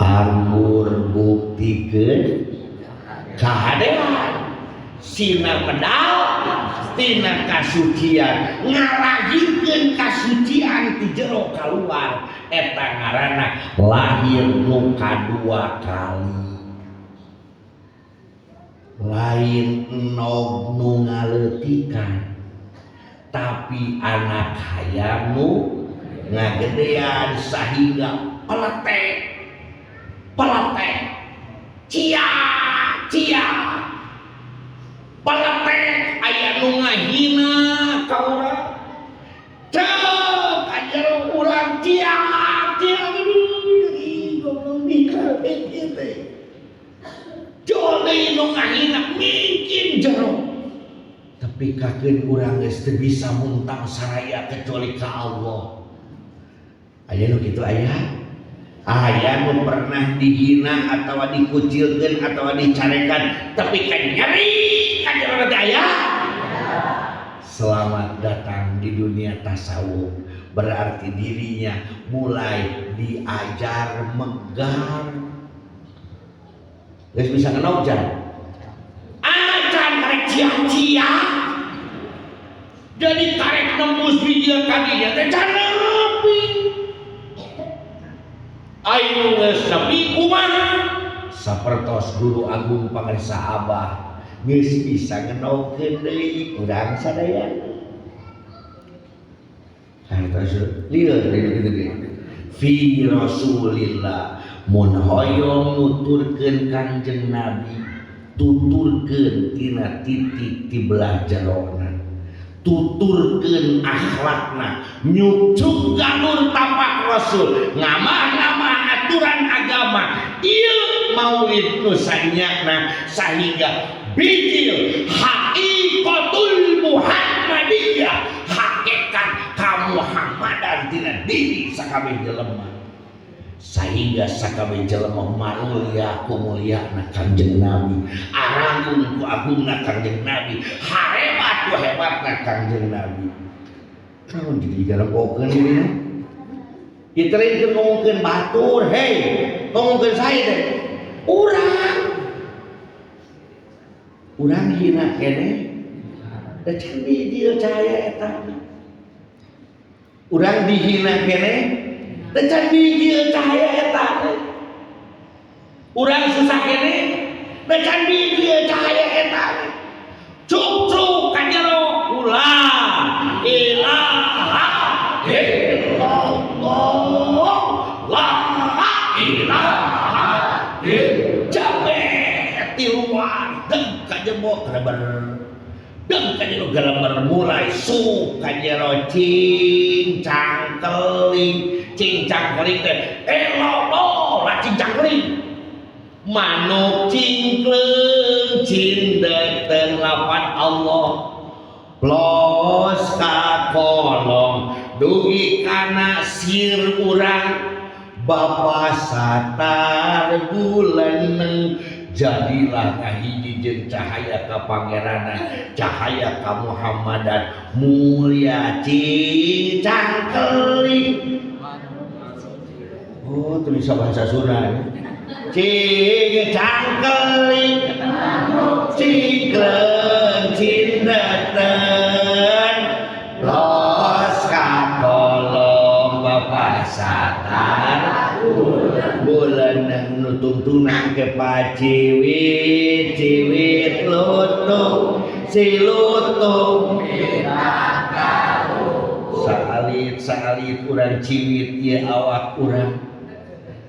A: anggur buktikeun kahadean, sinar medal tina kasucian, ngalahirkeun kasucian ti jero kaluar. Eta ngaranna lahir nu kadua kali. Lain enog nu ngaleutikan, tapi anak hayam nu ngagedean sehingga peletek peletek, cia cia, peletek. Aya nu ngahina ka urang, cek ka urang, cia cia, ih, goblok dikapit ieu teh. Jole nu ngahina mungkin jero, tapi kakeun urang geus teu bisa muntang saraya kecuali ka Allah. Aya nu kitu, aya aya nu pernah dihina atau dikucilkeun atau dicarekan, tapi kan nyeri ka jero teh. Aya. Selamat datang di dunia tasawuf, berarti dirinya mulai diajar megar. Geus bisa ngenog can? Acan, karek cia-cia. Jadi karek nembus bijil ka dinya teh can nepi. Ayo, geus nepi kumaha? Sapertos guru agung Pangersa Abah geus bisa ngenogkeun deui urang sadaya. Nah, terus lieur deui kitu ge. Fi Rasulillah, mun hoyong nuturkeun Kanjeng Nabi, tuturkeun tina titik ti belah jerona, tuturkeun akhlakna, nyucuk galur tapak Rasul, ngamah-ngamah aturan agama. Ieu maulid nu sanyakna sehingga bijil haqiqatul Muhammadiyah, hakikat kamuhammadan tina diri sakabeh jelema, sehingga sakabeh jelema marulya ku mulyana Kanjeng Nabi, aragung ku agungna Kanjeng Nabi, harebat ku hebatna Kanjeng Nabi. Naon jadi garempokeun ini? Kita lain ngomongkeun batur, hei, ngomongkeun saya teh. Urang. Urang hina keneh. Da can bijil cahaya eta. Urang dihina keneh, da can bijil cahaya eta. Urang susah keneh, da can bijil cahaya eta. Cuk-cuk ka jero, ulah ilaha illallah, la ilaha illallah, di luar deng ka jero gereber, deng ka jero gereber, mulai su ka jero cing cangkeling, cing cangkeling teh illallah la cing cangkeling, manuk cingkleung cindeten lapan Allah, plos ka kolong dugi kana sir urang. Bapa Satar bulan, jadilah kahiji jeung cahaya kapangeranan, cahaya kamuhammadan, mulia cing cangkeling. Oh, itu bisa bahasa Sunda ya. Cing cangkeling, cingkleung cindeten, los kakolong, Bapak Satar bulan, nutungtunang ke paciwit ciwit lutung si lutung, saalit saalit urang ciwit ieu awak urang,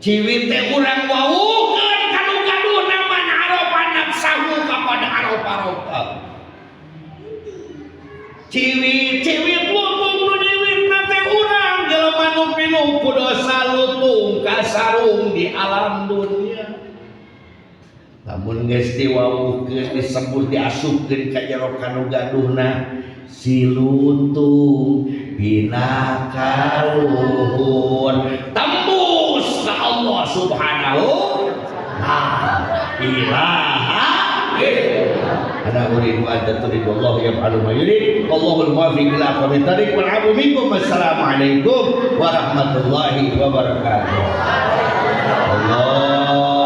A: ciwit teh urang wawukeun kadu-kadu man arofa nafsahu kepada arofa rofa, ciwit ciwit lutung, nu nyiwitna teh urang jelema nu pinuh ku dosa, lutung kasarung di alam dunia. Lamun Lamun geus diwawuhkeun, disebut, diasupkeun ka jero kanu gaduhna, si lutung pindah ka luhur, tembus ka Allah Subhanahu. La ilaha. Ana uridu anta turidu, Allah yaf'alu ma yurid, wallahul muwaffiq ila aqwamit thariq, wal afu minkum. Assalamualaikum warahmatullahi wabarakatuh. Allah.